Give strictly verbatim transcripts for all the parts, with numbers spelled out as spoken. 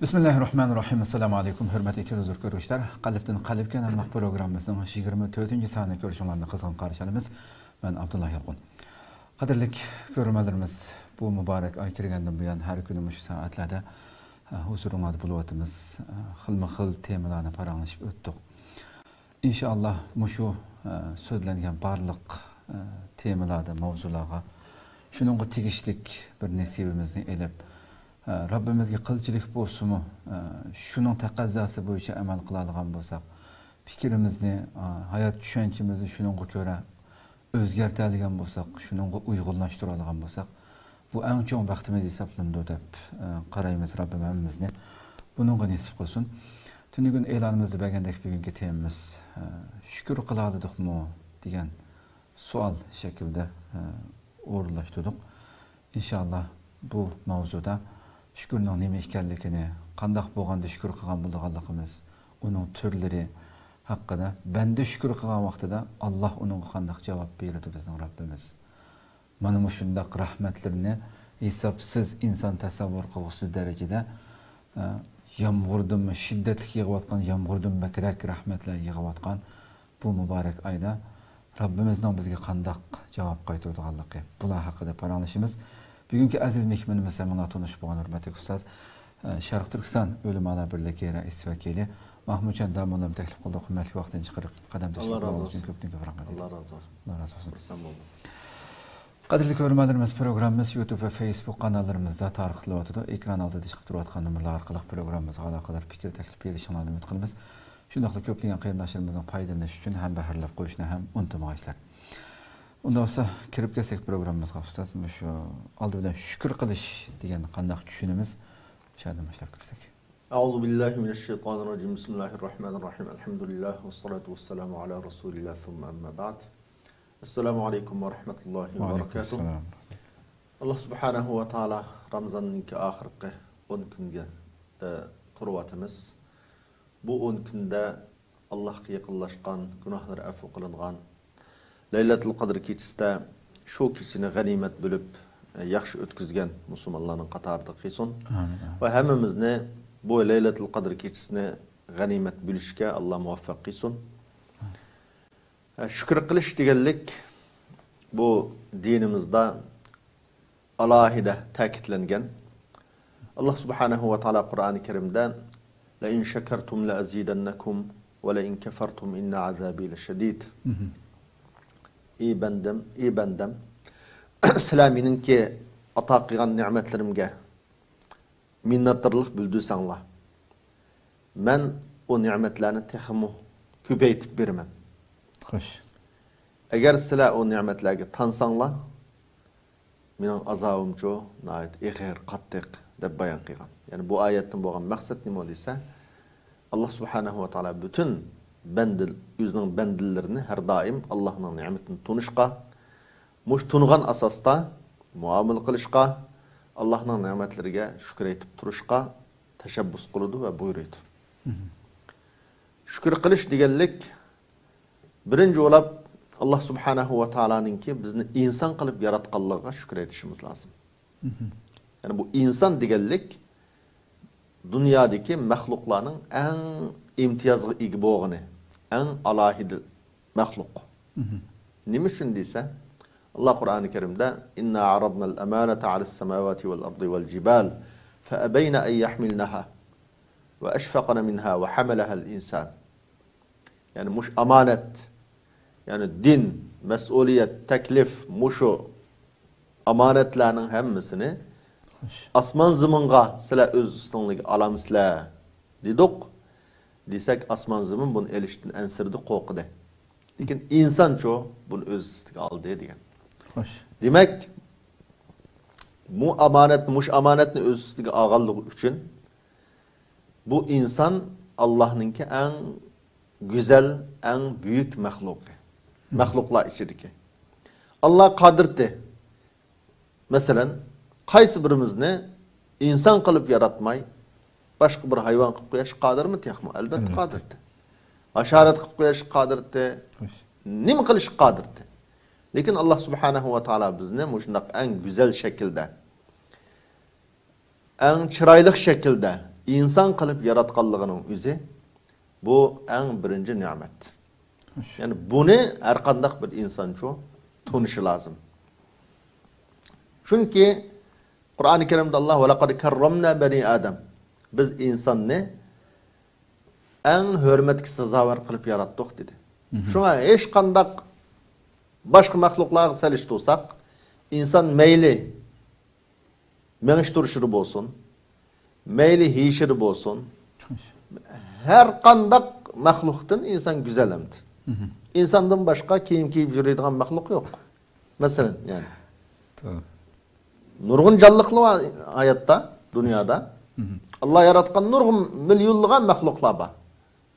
بىسمىللاھىررەھمانىررەھىم. ئەسسالامۇ ئەلەيكۇم، ھۆرمەتلىك تېلېۋىزور كۆرگۈچىلەر. قەلبتىن قەلبكە ناملىق پروگراممىمىزنىڭ يىگىرمە تۆتىنچى سانىنى كۆرۈشۈڭلارنى قىزغىن قارشى ئالىمىز. مەن ئابدۇللا يالقۇن. قەدىرلىك كۆرۈرمەنلىرىمىز، بۇ مۇبارەك ئاي كىرگەندىن بۇيان ھەر كۈنى مۇشۇ سائەتلەردە، ئە، ھۇزۇرۇڭلاردا بولۇۋاتىمىز. ئە، خىلمۇ خىل تېمىلارنى پاراڭلىشىپ ئۆتتۇق. ئىنشائاللا، مۇشۇ، ئە، سۆزلەنگەن بارلىق، ئە، تېمىلاردا، ماۋزۇلارغا شۇنىڭغا تېگىشلىك بىر نېسىۋىمىزنى ئېلىپ، ئە، رەببىمىزگە قىلچىلىك بولسىمۇ، ئە، شۇنىڭ تەقەززاسى بويىچە ئەمەل قىلالىغان بولساق، پىكرىمىزنى، ئە، ھايات چۈشەنچىمىزنى شۇنىڭغا كۆرە ئۆزگەرتەلىگەن بولساق، شۇنىڭغا ئۇيغۇنلاشتۇرالىغان بولساق، بۇ ئەڭ چوڭ بەختىمىز ھېسابلىنىدۇ دەپ، ئە، قارايمىز. رەببىم ھەممىمىزنى بۇنىڭغا نېسىپ قىلسۇن. تۈنۈگۈن ئېلانىمىزدا بەرگەندەك، بۈگۈنكى تېمىمىز، ئە، «شۈكۈر قىلالىدۇقمۇ؟» دېگەن سوئال شەكلىدە، ئە، ئورۇنلاشتۇردۇق. ئىنشائاللا، بۇ ماۋزۇدا شۈكۈرنىڭ نېمە ئىكەنلىكىنى، قانداق بولغاندا شۈكۈر قىلغان بولىدىغانلىقىمىز، ئۇنىڭ تۈرلىرى ھەققىدە، بەندە شۈكۈر قىلغان ۋاقتىدا ئاللا ئۇنىڭغا قانداق جاۋاب بېرىدۇ بىزنىڭ رەببىمىز. مانا مۇشۇنداق رەھمەتلىرىنى ھېسابسىز ئىنسان تەسەۋۋۇر قىلغۇسىز دەرىجىدە، ئە، يامغۇردىنمۇ شىددەتلىك يېغىۋاتقان، يامغۇردىن بەكرەك رەھمەتلەر يېغىۋاتقان بۇ مۇبارەك ئايدا رەببىمىزنىڭ بىزگە قانداق جاۋاب قايتۇرىدىغانلىقى، بۇلار ھەققىدە پاراڭلىشىمىز. بۈگۈنكى ئەزىز مېھمىنىمىز ھەممىڭلار تونۇش بولغان ھۆرمەتلىك ئۇستاز، ئە، شەرقىي تۈركىستان ئۆلىمالار بىرلىكى رەئىس ۋەكىلى ماھمۇتجان داموللامنى تەكلىپ قىلدۇق. ھۆرمەتلىك ۋاقتىنى چىقىرىپ قەدەم تەشرىپ قىلغان ئۈچۈن كۆپتىن كۆپ رەھمەت. ئاللا رازى بولسۇن. ئاللا رازى بولسۇن. خۇرسەن بولدۇم. قەدىرلىك كۆرۈرمەنلىرىمىز، پروگراممىمىز يۇتۇب ۋە فېيسبۇك قاناللىرىمىزدا تارقىتىلىۋاتىدۇ. ئېكران ئالدىدا چىقىپ تۇرۇۋاتقان نومۇرلار ئارقىلىق پىكىر تەكلىپ بېرىشىڭلارنى ئۈمىد قىلىمىز. شۇنداقلا كۆپلىگەن قېرىنداشلىرىمىزنىڭ پايدىلىنىشى ئۈچۈن ھەمبەھىرلەپ قويۇشنى ھەم ئۇنتۇمىغايسىلەر. ئۇنداق بولسا، كىرىپ كەتسەك پروگراممىمىزغا، ئۇستاز. مۇشۇ ئالدى بىلەن شۈكۈر قىلىش دېگەننى قانداق چۈشىنىمىز؟ شۇ يەردىن باشلاپ كىرسەك. أعوذ بالله من الشيطان الرجيم. بسم الله الرحمن الرحيم. الحمد لله والصلاة والسلام على رسول الله ثم أما بعد. السلام عليكم ورحمة الله وبركاته. ئاللا سۇبھانەھۇ ۋە تائالا رامىزاننىڭكى ئاخىرقى ئون كۈنگە تۇرۇۋاتىمىز. بۇ ئون كۈندە ئاللاھقا يېقىنلاشقان، گۇناھلىرى ئەپۇ قىلىنغان، لەيلەتۇل قەدىر كېچىسىدە شۇ كېچىنى غەنىيمەت بىلىپ، ياخشى ئۆتكۈزگەن مۇسۇلمانلارنىڭ قاتارىدا قىلسۇن. ئامىن، ئامىن. ۋە ھەممىمىزنى بۇ لەيلەتۇل قەدىر كېچىسىنى غەنىيمەت بىلىشكە ئاللا مۇۋەپپەق قىلسۇن. شۈكۈر قىلىش دېگەنلىك بۇ دىنىمىزدا ئالاھىدە تەكىتلەنگەن. ئاللا سۇبھانەھۇ ۋە تائالا قۇرئانى كەرىمدە، «لەئىن شەكەرتۇم لەئەزىدەننەكۇم ۋە لەئىن كەفەرتۇم ئىننە ئازابى لەشەدىد.» مھم. ئى بەندەم، ئى بەندەم، سىلەر مېنىڭكى ئاتا قىلغان نېمەتلىرىمگە مىننەتدارلىق بىلدۈرسەڭلار، مەن ئۇ نېمەتلەرنى تېخىمۇ كۆپەيتىپ بېرىمەن. خوش. ئەگەر سىلەر ئۇ نېمەتلەرگە تانساڭلار، مېنىڭ ئازابىمچۇ ناھايىتى ئېغىر، قاتتىق، دەپ بايان قىلغان. يەنى بۇ ئايەتتىن بولغان مەقسەت نېمە دېسە، ئاللا سۇبھانەھۇ ۋە تائالا پۈتۈن بەندە، ئۆزىنىڭ بەندىلىرىنى ھەر دائىم ئاللانىڭ نېمىتىنى تونۇشقا، مۇشۇ تونۇغان ئاساستا مۇئامىلە قىلىشقا، ئاللانىڭ نېمەتلىرىگە شۈكۈر ئېيتىپ تۇرۇشقا تەشەببۇس قىلىدۇ ۋە بۇيرۇيدۇ. مھم. شۈكۈر قىلىش دېگەنلىك، بىرىنچى بولاپ، ئاللا سۇبھانەھۇ ۋە تائالانىڭكى بىزنى ئىنسان قىلىپ ياراتقانلىقىغا شۈكۈر ئېيتىشىمىز لازىم. مھم. يەنى بۇ ئىنسان دېگەنلىك دۇنيادىكى مەخلۇقلارنىڭ ئەڭ ئىمتىيازغا ئىگە بولغىنى، ئەڭ ئالاھىدە مەخلۇق. مھم. نېمە ئۈچۈن دېسە، ئاللا قۇرئانى كەرىمدە، «إنا عرضنا الأمانة على السماوات والأرض والجبال فأبين أن يحملنها وأشفقن منها وحملها الإنسان.» يەنى مۇشۇ ئامانەت، يەنى دىن، مەسئۇلىيەت، تەكلىپ، مۇشۇ ئامانەتلەرنىڭ ھەممىسىنى خوش. ئاسمان زېمىنغا سىلەر ئۆز ئۈستۈڭلارگە ئالامسىلەر دېدۇق. دېسەك، ئاسمان زېمىن بۇنى ئېلىشتىن ئەنسىرىدى، قورقىدۇ. لېكىن ئىنسانچۇ بۇنى ئۆز ئۈستىگە ئالدى دېگەن. خوش. دېمەك، بۇ ئامانەت، مۇشۇ ئامانەتنى ئۆز ئۈستىگە ئالغانلىقى ئۈچۈن بۇ ئىنسان ئاللانىڭكى ئەڭ گۈزەل، ئەڭ بۈيۈك مەخلۇقى. مھم. مەخلۇقلار ئىچىدىكى. ئاللا قادىرتى. مەسىلەن، قايسى بىرىمىزنى ئىنسان قىلىپ ياراتماي، باشقا بىر ھايۋان قىلىپ قويۇشقا قادىرمۇ تېخىمۇ؟ ئەلۋەتتە، ئەلۋەتتە. قادىرتى. ھاشارات قىلىپ قويۇشقا قادىرتى. خوش. نېمە قىلىشقا قادىرتى. لېكىن ئاللا سۇبھانەھۇ ۋە تائالا بىزنى مۇشۇنداق ئەڭ گۈزەل شەكىلدە، ئەڭ چىرايلىق شەكىلدە، ئىنسان قىلىپ ياراتقانلىقىنىڭ ئۆزى، بۇ ئەڭ بىرىنچى نېمەت. يەنى بۇنى ھەر قانداق بىر ئىنسانچۇ تونۇشى لازىم. چۈنكى قۇرئانى كەرىمدە ئاللا «ۋەلەقەد كەررەمنا بەنى ئادەم»، بىز ئىنساننى ئەڭ ھۆرمەتكە سازاۋەر قىلىپ ياراتتۇق دېدى. شۇڭا ھېچقانداق باشقا مەخلۇقلارغا سېلىشتۇرساق، ئىنسان مەيلى مېڭىش تۇرۇشىدا بولسۇن، مەيلى يېيىشىدا بولسۇن، ھەر قانداق مەخلۇقتىن ئىنسان گۈزەل ئەمدى. ئىنساندىن باشقا كىيىم كىيىپ يۈرىدىغان مەخلۇق يوق. مەسىلەن، يەنى. توغرا. نۇرغۇن جانلىقلار بار ھاياتتا، دۇنيادا. ئاللا ياراتقان نۇرغۇن مىليونلىغان مەخلۇقلار بار.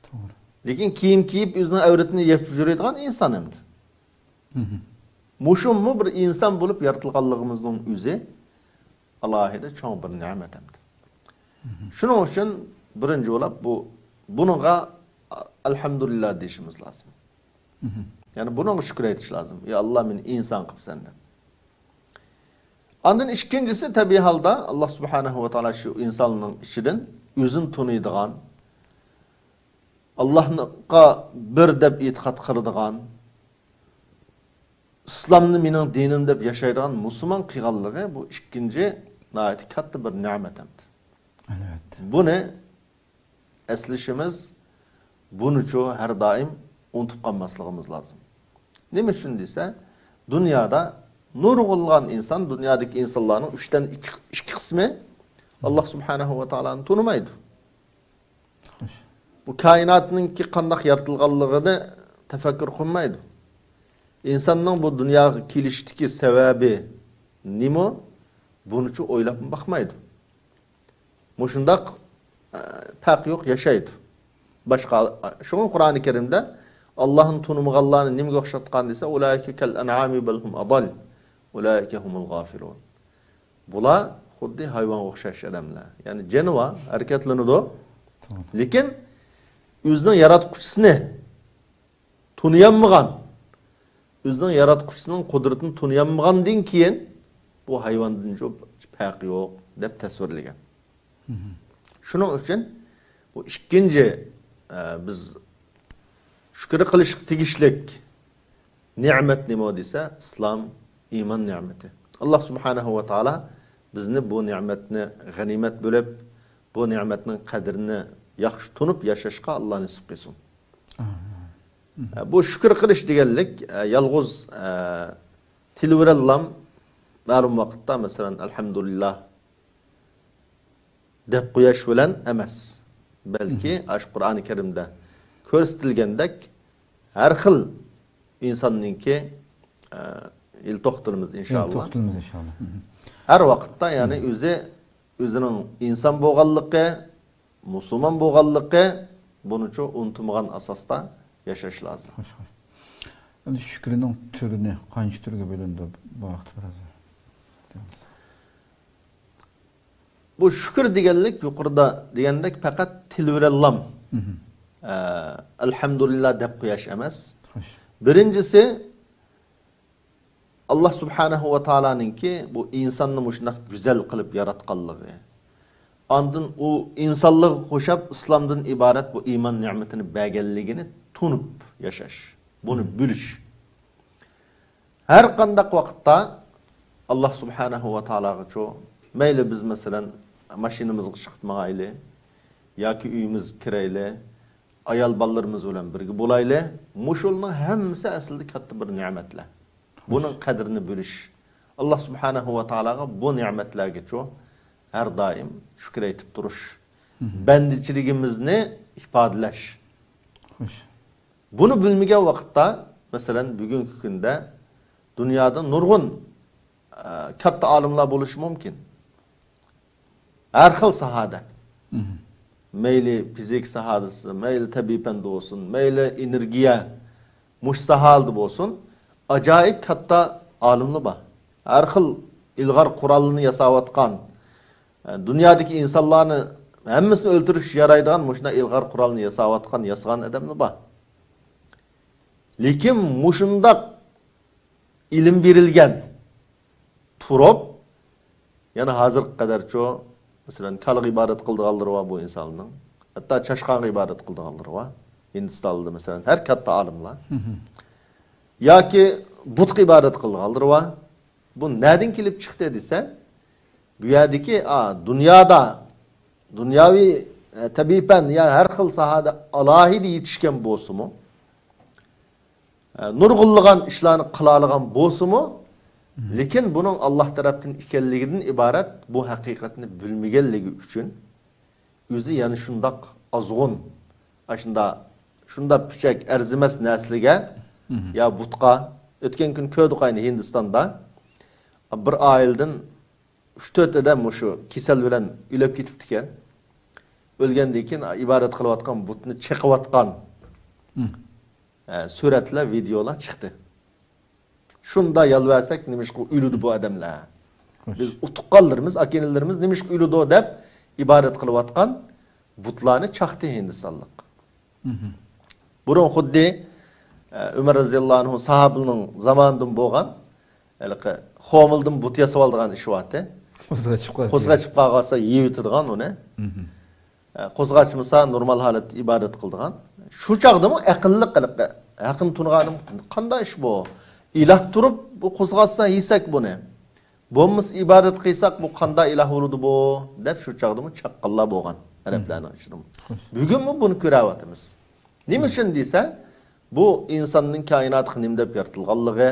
توغرا. لېكىن كىيىم كىيىپ ئۆزىنىڭ ئەۋرىتىنى يېپىپ يۈرىدىغان ئىنسان ئەمدى. مۇشۇمۇ بىر ئىنسان بولۇپ يارىتىلغانلىقىمىزنىڭ ئۆزى ئالاھىدە چوڭ بىر نېمەت ئەمدى. شۇنىڭ ئۈچۈن بىرىنچى بولۇپ بۇ، بۇنىڭغا ئەلھەمدۇلىللا دېيىشىمىز لازىم. يەنى بۇنىڭغا شۈكۈر ئېيتىش لازىم. يا ئاللا، مېنى ئىنسان قىپسەن دەپ. ئاندىن ئىككىنچىسى، تەبىئىي ھالدا ئاللا سۇبھانەھۇ ۋە تائالا شۇ ئىنساننىڭ ئىچىدىن ئۆزىنى تونۇيدىغان، ئاللاھقا بىر دەپ ئېتىقاد قىلىدىغان، ئىسلامنى مېنىڭ دىنىم دەپ ياشايدىغان مۇسۇلمان قىلغانلىقى، بۇ ئىككىنچى ناھايىتى كاتتا بىر نېمەت ئەمدى. ئەلۋەتتە. بۇنى ئەسلىشىمىز، بۇنىچۇ ھەر دائىم ئۇنتۇپ قالماسلىقىمىز لازىم. نېمە ئۈچۈن دېسە، دۇنيادا نۇرغۇنلىغان ئىنسان، دۇنيادىكى ئىنسانلارنىڭ ئۈچتىن ئىككى، ئىككى قىسمى ئاللا سۇبھانەھۇ ۋە تائالانى تونۇمايدۇ. بۇ كائىناتنىڭكى قانداق يارىتىلغانلىقىنى تەپەككۇر قىلمايدۇ. ئىنساننىڭ بۇ دۇنياغا كېلىشتىكى سەۋەبى نېمە؟ بۇنىچۇ ئويلاپمۇ باقمايدۇ. مۇشۇنداق، ئە، پەرقى يوق ياشايدۇ. باشقا، شۇڭا قۇرئانى كەرىمدە ئاللاھنى تونۇمىغانلارنى نېمىگە ئوخشاتقان دېسە، «ئۇلائىكە كەل ئەنئامى بەل ھۇم ئەضەل، ئۇلائىكە ھۇمۇل غافىلۇن.» بۇلار خۇددى ھايۋانغا ئوخشاش ئادەملەر. يەنى جېنى بار، ھەرىكەتلىنىدۇ. توغرا. لېكىن ئۆزىنىڭ ياراتقۇچىسىنى تونۇيالمىغان، ئۆزىنىڭ ياراتقۇچىسىنىڭ قۇدرىتىنى تونۇيالمىغاندىن كېيىن، بۇ ھايۋاندىن پەرقى يوق دەپ تەسۋىرلىگەن. شۇنىڭ ئۈچۈن بۇ ئىككىنچى، ئە، بىز شۈكۈر قىلىشقا تېگىشلىك نېمەت نېمە دېسە، ئىسلام، ئىمان نېمىتى. ئاللا سۇبھانەھۇ ۋە تائالا بىزنى بۇ نېمەتنى غەنىيمەت بىلىپ، بۇ نېمەتنىڭ قەدرىنى ياخشى تونۇپ ياشاشقا ئاللا نېسىپ قىلسۇن. ئامىن. ئە، بۇ شۈكۈر قىلىش دېگەنلىك، ئە، يالغۇز، ئە، تىلىۋېرەنلام مەلۇم ۋاقىتتا، مەسىلەن، ئەلھەمدۇلىللا دەپ قويۇش بىلەن ئەمەس. بەلكى ئاشۇ قۇرئانى كەرىمدە كۆرسىتىلگەندەك ھەر خىل ئىنساننىڭكى، ئە، ھېلى توختىلىمىز ئىنشائاللا. توختىلىمىز ئىنشائاللا. ھەر ۋاقىتتا، يەنى ئۆزى، ئۆزىنىڭ ئىنسان بولغانلىقى، مۇسۇلمان بولغانلىقى، بۇنىچۇ ئۇنتۇمىغان ئاساستا ياشاش لازىم. خوش، خوش. ئەمدى شۈكرىنىڭ تۈرىنى، قانچە تۈرگە بۆلۈنىدۇ بۇ ھەقتە بىراز؟ بۇ شۈكۈر دېگەنلىك يۇقىرىدا دېگەندەك پەقەت تىلىۋېرەنلام، ئە، ئەلھەمدۇلىللا دەپ قويۇش ئەمەس. خوش. بىرىنچىسى، ئاللا سۇبھانەھۇ ۋە تائالانىڭكى بۇ ئىنساننى مۇشۇنداق گۈزەل قىلىپ ياراتقانلىقى، ئاندىن ئۇ ئىنسانلىققا قوشاپ ئىسلامدىن ئىبارەت بۇ ئىمان نېمىتىنى بەرگەنلىكىنى تونۇپ ياشاش، بۇنى بىلىش. ھەر قانداق ۋاقىتتا ئاللا سۇبھانەھۇ ۋە تائالاغىچۇ، مەيلى بىز، مەسىلەن، ماشىنىمىزغا چىقىپ ماڭايلى ياكى ئۆيىمىزگە كىرەيلى، ئايال بالىلىرىمىز بىلەن بىرگە بولايلى، مۇشۇلارنىڭ ھەممىسى ئەسلىدە كاتتا بىر نېمەتلەر. بۇنىڭ قەدرىنى بىلىش. ئاللا سۇبھانەھۇ ۋە تائالاغا بۇ نېمەتلەرگىچۇ ھەر دائىم شۈكۈر ئېيتىپ تۇرۇش. بەندىچىلىكىمىزنى ئىپادىلەش. خوش. بۇنى بىلمىگەن ۋاقىتتا، مەسىلەن، بۈگۈنكى كۈندە دۇنيادا نۇرغۇن، ئە، كاتتا ئالىملار بولۇشى مۇمكىن. ھەر خىل ساھەدە. مەيلى فىزىك ساھەسى، مەيلى تەبىئىي پەندە بولسۇن، مەيلى ئېنېرگىيە، مۇشۇ ساھەلەردە بولسۇن، ئاجايىپ كاتتا ئالىملار بار. ھەر خىل ئىلغار قورالنى ياساۋاتقان، دۇنيادىكى ئىنسانلارنى ھەممىسىنى ئۆلتۈرۈش يارايدىغان مۇشۇنداق ئىلغار قورالنى ياساۋاتقان، ياسىغان ئادەملەر بار. لېكىن مۇشۇنداق ئىلىم بېرىلگەن تۇرۇپ، يەنە ھازىرغا قەدەرچۇ مەسىلەن، كالىغا ئىبادەت قىلىدىغانلىرى بار بۇ ئىنسانلارنىڭ. ھەتتا چاشقانغا ئىبادەت قىلىدىغانلىرى بار. ھىندىستاندا، مەسىلەن، ھەر كاتتا ئالىملار. ياكى بۇتقا ئىبادەت قىلىدىغانلىرى بار. بۇ نەدىن كېلىپ چىقتى دېسە، بۇ يەردىكى، ئا، دۇنيادا، دۇنياۋى، ئە، تەبىئىي پەن يا ھەر خىل ساھەدە ئالاھىدە يېتىشكەن بولسىمۇ، ئە، نۇرغۇنلىغان ئىشلارنى قىلالىغان بولسىمۇ، لېكىن بۇنىڭ ئاللاھ تەرەپتىن ئىكەنلىكىدىن ئىبارەت بۇ ھەقىقەتنى بىلمىگەنلىكى ئۈچۈن، ئۆزى يەنە شۇنداق ئازغۇن، ئاشۇنداق، شۇنداق پۈچەك، ئەرزىمەس نەرسىلەرگە، يا بۇتقا، ئۆتكەن كۈنى كۆردۇق ئاينى ھىندىستاندا. بىر ئائىلىدىن ئۈچ تۆت ئادەم مۇشۇ كېسەل بىلەن ئۆلۈپ كېتىپتىكەن. ئۆلگەندىن كېيىن ئىبادەت قىلىۋاتقان بۇتنى چېقىۋاتقان، ئە، سۈرەتلەر، ۋىدېئولار چىقتى. شۇندا يالۋەرسەك، نېمىشقا ئۆلىدۇ بۇ ئادەملەر؟ بىز ئۇتۇققانلىرىمىز، ئاكىنىلىرىمىز نېمىشقا ئۆلىدۇ دەپ ئىبادەت قىلىۋاتقان بۇتلارنى چاقتى ھىندىستانلىق. بۇرۇن خۇددى، ئە، ئۆمەر رەزىياللاھۇ ئەنھۇ ساھابىنىڭ زامانىدىن بولغان، ھېلىقى خۇمۇلدىن بۇت ياسىۋالىدىغان ئىش بارتى. قوزغاچ چىقىپ قالسا، قوزغاچ چىقىپ قالغانسا يەيۋېتىدىغان ئۇنى. ئە، قوزغاچمىسا نورمال ھالەتتە ئىبادەت قىلىدىغان. شۇ چاغدىمۇ ئەقىللىق قىلىپ، ھەقنى تونۇغانىم، قانداق ئىش بۇ؟ ئىلاھ تۇرۇپ، بۇ قوزغاتسا يېسەك بۇنى. بولمىسا ئىبادەت قىلساق، بۇ قانداق ئىلاھ بولىدۇ بۇ؟ دەپ شۇ چاغدىمۇ چاققانلار بولغان ئەرەبلەرنىڭ ئىچىدىمۇ. بۈگۈنمۇ بۇنى كۆرۈۋاتىمىز. نېمە ئۈچۈن دېسە، بۇ ئىنساننىڭ كائىناتقا نېمە دەپ يارىتىلغانلىقى،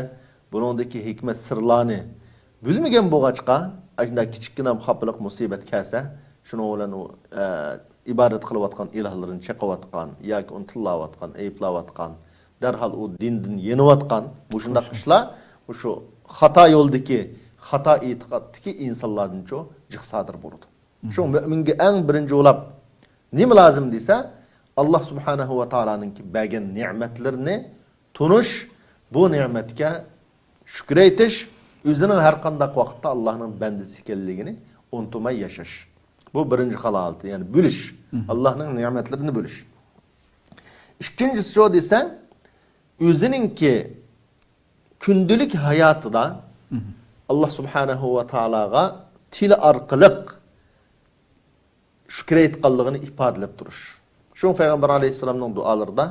بۇنىڭدىكى ھېكمەت سىرلارنى بىلمىگەن بولغاچقا، ئاشۇنداق كىچىككىنە خاپىلىق مۇسىبەت كەلسە، شۇنىڭ بىلەن ئۇ، ئە، ئىبادەت قىلىۋاتقان ئىلاھلىرىنى چېقىۋاتقان ياكى ئۇنى تىللاۋاتقان، ئەيىبلەۋاتقان، دەرھال ئۇ دىندىن يېنىۋاتقان، مۇشۇنداق ئىشلار مۇشۇ خاتا يولدىكى، خاتا ئېتىقادتىكى ئىنسانلاردىنچۇ جىق سادىر بولىدۇ. شۇڭا مۆمىنگە ئەڭ بىرىنچى بولاپ نېمە لازىم دېسە، ئاللاھ سۇبھانەھۇ ۋە تائالانىڭكى بەرگەن نېمەتلىرىنى تونۇش، بۇ نېمەتكە شۈكۈر ئېيتىش، ئۆزىنىڭ ھەر قانداق ۋاقىتتا ئاللاھنىڭ بەندىسى ئىكەنلىكىنى ئۇنتۇماي ياشاش. بۇ بىرىنچى خىل ھالىتى، يەنى بىلىش. ئاللاھنىڭ نېمەتلىرىنى بىلىش. ئىككىنچىسى شۇ دېسە، ئۆزىنىڭكى كۈندىلىك ھاياتىدا ئاللاھ سۇبھانەھۇ ۋە تائالاغا تىلى ئارقىلىق شۈكۈر ئېيتقانلىقىنى ئىپادىلەپ تۇرۇش. شۇڭا پەيغەمبەر ئەلەيھىسسالامنىڭ دۇئالىرىدا،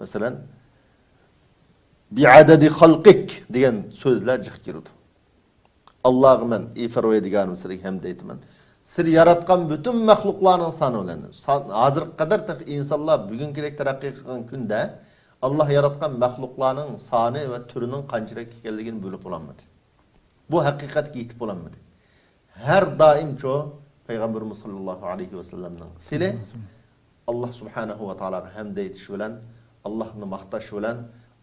مەسىلەن، بىئەدەدى خەلقىك دېگەن سۆزلەر جىق كېلىدۇ. ئاللاغا مەن، ئى پەرۋەردىگارىم، سىلىگە ھەمد ئېيتىمەن. سىلى ياراتقان پۈتۈن مەخلۇقلارنىڭ سانى بىلەن. سان، ھازىرغا قەدەر تېخى ئىنسانلار بۈگۈنكىدەك تەرەققىي قىلغان كۈندە، ئاللاھ ياراتقان مەخلۇقلارنىڭ سانى ۋە تۈرىنىڭ قانچىلىك ئىكەنلىكىنى بىلىپ بولالمىدى. بۇ ھەقىقەتكە يېتىپ بولالمىدى. ھەر دائىمچۇ پەيغەمبىرىمىز ساللاللاھۇ ئەلەيھى ۋەسەللەمنىڭ تىلى ئاللاھ سۇبھانەھۇ ۋە تائالاغا ھەمد ئېيتىش بىلەن، ئاللاھنى ماختاش بىلەن،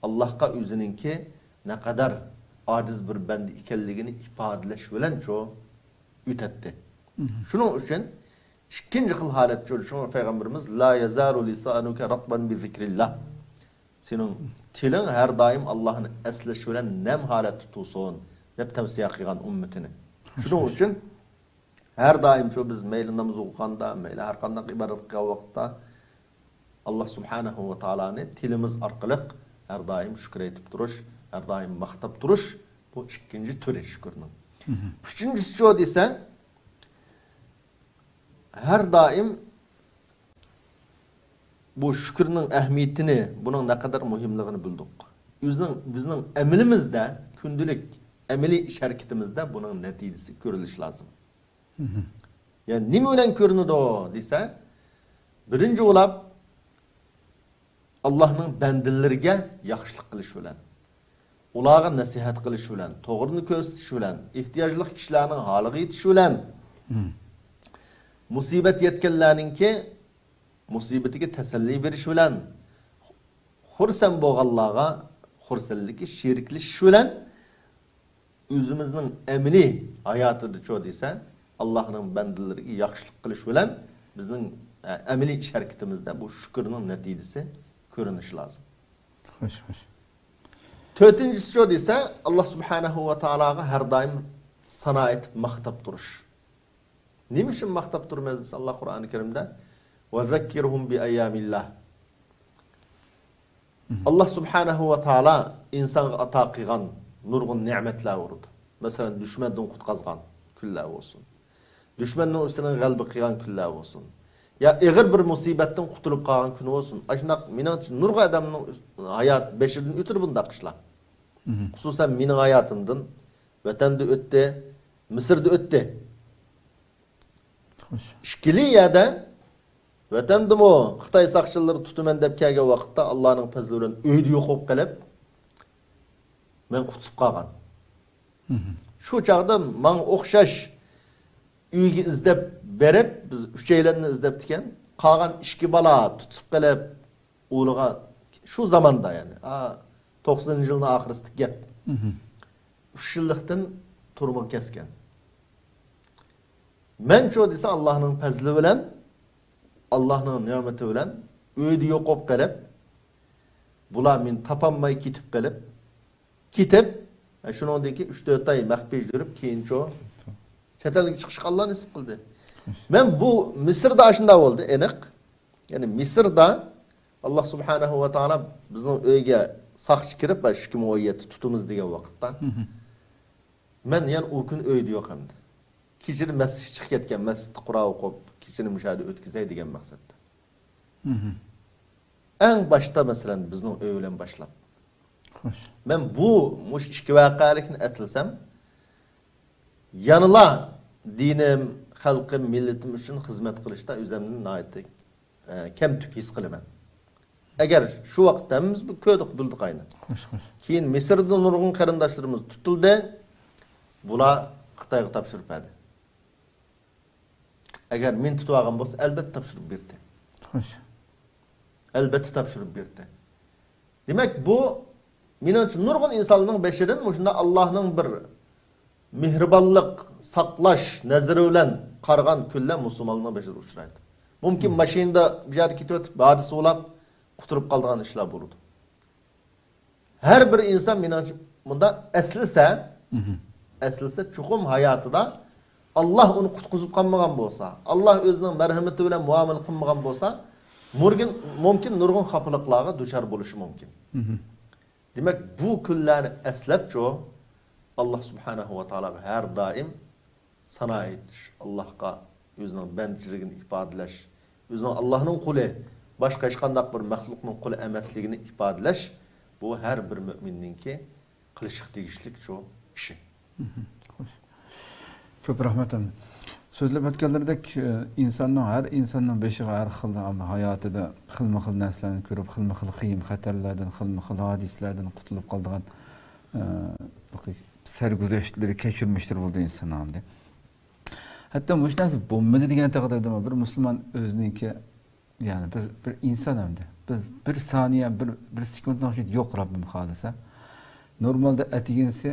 ئاللاھقا ئۆزىنىڭكى نەقەدەر ئاجىز بىر بەندە ئىكەنلىكىنى ئىپادىلەش بىلەنچۇ ئۆتەتتى. شۇنىڭ ئۈچۈن ئىككىنچى خىل ھالەتچۇ، شۇڭا پەيغەمبىرىمىز، لا يزال لسانك رطبا بذكر الله. سېنىڭ تىلىڭ ھەر دائىم ئاللاھنى ئەسلەش بىلەن نەم ھالەتتە تۇرسۇن، دەپ تەۋسىيە قىلغان ئۈممىتىنى. شۇنىڭ ئۈچۈن ھەر دائىمچۇ بىز مەيلى ناماز ئوقۇغاندا، مەيلى ھەر قانداق ئىبادەت قىلغان ۋاقىتتا، ئاللاھ سۇبھانەھۇ ۋە تائالانى تىلىمىز ئارقىلىق ھەر دائىم شۈكۈر ئېيتىپ تۇرۇش، ھەر دائىم ماختاپ تۇرۇش، بۇ ئىككىنچى تۈرى شۈكۈرنىڭ. ئۈچىنچىسىچۇ دېسە، ھەر دائىم بۇ شۈكۈرنىڭ ئەھمىيىتىنى، بۇنىڭ نەقەدەر مۇھىملىقىنى بىلدۇق. ئۆزىنىڭ، بىزنىڭ ئەمىلىمىزدە، كۈندىلىك ئەمەلىي ئىش ھەرىكىتىمىزدە بۇنىڭ نەتىجىسى كۆرۈلۈشى لازىم. يەنى نېمە بىلەن كۆرۈنىدۇ دېسە، بىرىنچى بولاپ، ئاللاھنىڭ بەندىلىرىگە ياخشىلىق قىلىش بىلەن، ئۇلارغا نەسىھەت قىلىش بىلەن، توغرىنى كۆرسىتىش بىلەن، ئېھتىياجلىق كىشىلەرنىڭ ھالىغا يېتىش بىلەن، مۇسىبەت يەتكەنلەرنىڭكى مۇسىبىتىگە تەسەللى بېرىش بىلەن، خۇرسەن بولغانلارغا خۇرسەنلىككە شېرىكلىشىش بىلەن، ئۆزىمىزنىڭ ئەمەلىي ھاياتىدىچۇ دېسە، ئاللاھنىڭ بەندىلىرىگە ياخشىلىق قىلىش بىلەن بىزنىڭ، ئە، ئەمەلىي ئىش ھەرىكىتىمىزدە بۇ شۈكۈرنىڭ نەتىجىسى كۆرۈنۈشى لازىم. خوش، خوش. تۆتىنچىسىچۇ دېسە، ئاللاھ سۇبھانەھۇ ۋە تائالاغا ھەر دائىم سانا ئېيتىپ ماختاپ تۇرۇش. نېمە ئۈچۈن ماختاپ تۇرىمىز دېسە، ئاللاھ قۇرئانى كەرىمدە، ۋەزەككىرھۇم بىئەييامىللاھ. ئاللاھ سۇبھانەھۇ ۋە تائالا ئىنسانغا ئاتا قىلغان نۇرغۇن نېمەتلەر بار. مەسىلەن، دۈشمەندىن قۇتقازغان كۈنلەر بولسۇن. دۈشمەننىڭ ئۈستىدىن غەلىبە قىلغان كۈنلەر بولسۇن، يا ئېغىر بىر مۇسىبەتتىن قۇتۇلۇپ قالغان كۈنى بولسۇن، ئاشۇنداق مېنىڭچە نۇرغۇن ئادەمنىڭ ھايات بېشىدىن ئۆتىدۇ بۇنداق ئىشلار. خۇسۇسەن مېنىڭ ھاياتىمدىن ۋەتەندە ئۆتتى، مىسىردا ئۆتتى. ئىككىلى يەردە ۋەتەندىمۇ خىتاي ساقچىلىرى تۇتىمەن دەپ كەلگەن ۋاقىتتا، ئاللانىڭ پەزلى بىلەن ئۆيدە يوقاپ قېلىپ، مەن قۇتۇلۇپ قالغان. شۇ چاغدا ماڭا ئوخشاش ئۆيگە ئىزدەپ بېرىپ، بىز ئۈچەيلەننى ئىزدەپتىكەن. قالغان ئىككى بالا تۇتۇلۇپ قېلىپ، ئۇلىغا شۇ زاماندا، يەنى، ھە، توقسىنىنچى يىلنىڭ ئاخىرىسىدىكى گەپ. ئۈچ يىللىقتىن تۈرمىگە كەسكەن. مەنچۇ دېسە، ئاللانىڭ پەزلى بىلەن، ئاللانىڭ نېمىتى بىلەن ئۆيدە يوقاپ قېلىپ، بۇلار مېنى تاپالماي كېتىپ قېلىپ، كېتىپ، شۇنىڭدىن كېيىن ئۈچ تۆت ئاي مەخپىي يۈرۈپ، كېيىنچۇ چەت ئەلگە چىقىشقا ئاللا نېسىپ قىلدى. مەن بۇ مىسىردا ئاشۇنداق بولدى، ئېنىق. يەنى مىسىردا ئاللا سۇبھانەھۇ ۋە تائالا بىزنىڭ ئۆيگە ساقچى كىرىپ، «ئىككى مىڭ ئون يەتتە تۇتىمىز» دېگەن ۋاقىتتا، مەن يەنە ئۇ كۈن ئۆيدە يوق ئەمدى. كېچىدە مەسچىتكە چىقىپ كەتكەن، مەسچىتتە قۇرئان ئوقۇپ، كېچىنى مۇشۇ يەردە ئۆتكۈزەي دېگەن مەقسەتتە. ئەڭ باشتا، مەسىلەن، بىزنىڭ ئۆي بىلەن باشلاپ. خوش. مەن بۇ، مۇشۇ ئىككى ۋەقەلىكنى ئەسلىسەم، يەنىلا دىنىم، خەلقىم، مىللىتىم ئۈچۈن خىزمەت قىلىشتا ئۆزۈمنى ناھايىتى، ئە، كەمتۈك ھېس قىلىمەن. ئەگەر شۇ ۋاقىتتا ھەممىمىز بۇ كۆردۇق، بىلدۇق ئاينى. خوش، خوش. كېيىن مىسىردا نۇرغۇن قېرىنداشلىرىمىز تۇتۇلدى. بۇلار خىتايغا تاپشۇرۇپ بەردى. ئەگەر مېنى تۇتۇۋالغان بولسا، ئەلبەتتە تاپشۇرۇپ بېرىتتى. خوش. ئەلبەتتە تاپشۇرۇپ بېرىتتى. دېمەك، بۇ، مېنىڭچە، نۇرغۇن ئىنسانلارنىڭ بېشىدىن مۇشۇنداق ئاللانىڭ بىر مېھرىبانلىق، ساقلاش نەزىرى بىلەن قارىغان كۈنلەر مۇسۇلمانلارنىڭ بېشىدا ئۇچرايدۇ. مۇمكىن، ماشىنىدا بىر يەردە كېتىۋېتىپ، ھادىسە بولاپ، قۇتۇلۇپ قالىدىغان ئىشلار بولىدۇ. ھەر بىر ئىنسان، مېنىڭچە، مۇنداق ئەسلىسە، ئەسلىسە، چوقۇم ھاياتىدا ئاللا ئۇنى قۇتقۇزۇپ قالمىغان بولسا، ئاللا ئۆزىنىڭ مەرھىمىتى بىلەن مۇئامىلە قىلمىغان بولسا، مۇرگىن-، مۇمكىن، نۇرغۇن خاپىلىقلارغا دۇچار بولۇشى مۇمكىن. دېمەك، بۇ كۈنلەرنى ئەسلەپچۇ، ئاللا سۇبھانەھۇ ۋە تائالاغا ھەر دائىم سانا ئېيتىش، ئاللاھقا ئۆزىنىڭ بەندىچىلىكىنى ئىپادىلەش، ئۆزىنىڭ ئاللاھنىڭ قۇلى، باشقا ھېچقانداق بىر مەخلۇقنىڭ قۇلى ئەمەسلىكىنى ئىپادىلەش، بۇ ھەر بىر مۆمىننىڭكى قىلىشقا تېگىشلىك شۇ ئىشى. خوش. كۆپ رەھمەت ئەمدى. سۆزلەپ ئۆتكەنلىرىدەك، ئە، ئىنساننىڭ، ھەر ئىنساننىڭ بېشىغا ھەر خىل ھاياتىدا خىلمۇ خىل نەرسىلەرنى كۆرۈپ، خىلمۇ خىل قىيىن خەتەرلەردىن، خىلمۇ خىل ھادىسىلەردىن قۇتۇلۇپ قالىدىغان، ئە، سەرگۈزەشتلىرى، كەچۈرمىشلىرى بولىدۇ ئىنساننىڭ ئەمدى. ھەتتا مۇشۇ نەرسە بولمىدى دېگەن تەقدىردىمۇ بىر مۇسۇلمان ئۆزىنىڭكى، يەنى بىر، بىر ئىنسان ئەمدى. بىز بىر سانىيە، بىر، بىر سېكۇنتنىڭ ئىچىدە يوق، رەببىم خالىسا. نورمالدا ئەتىگىنسى،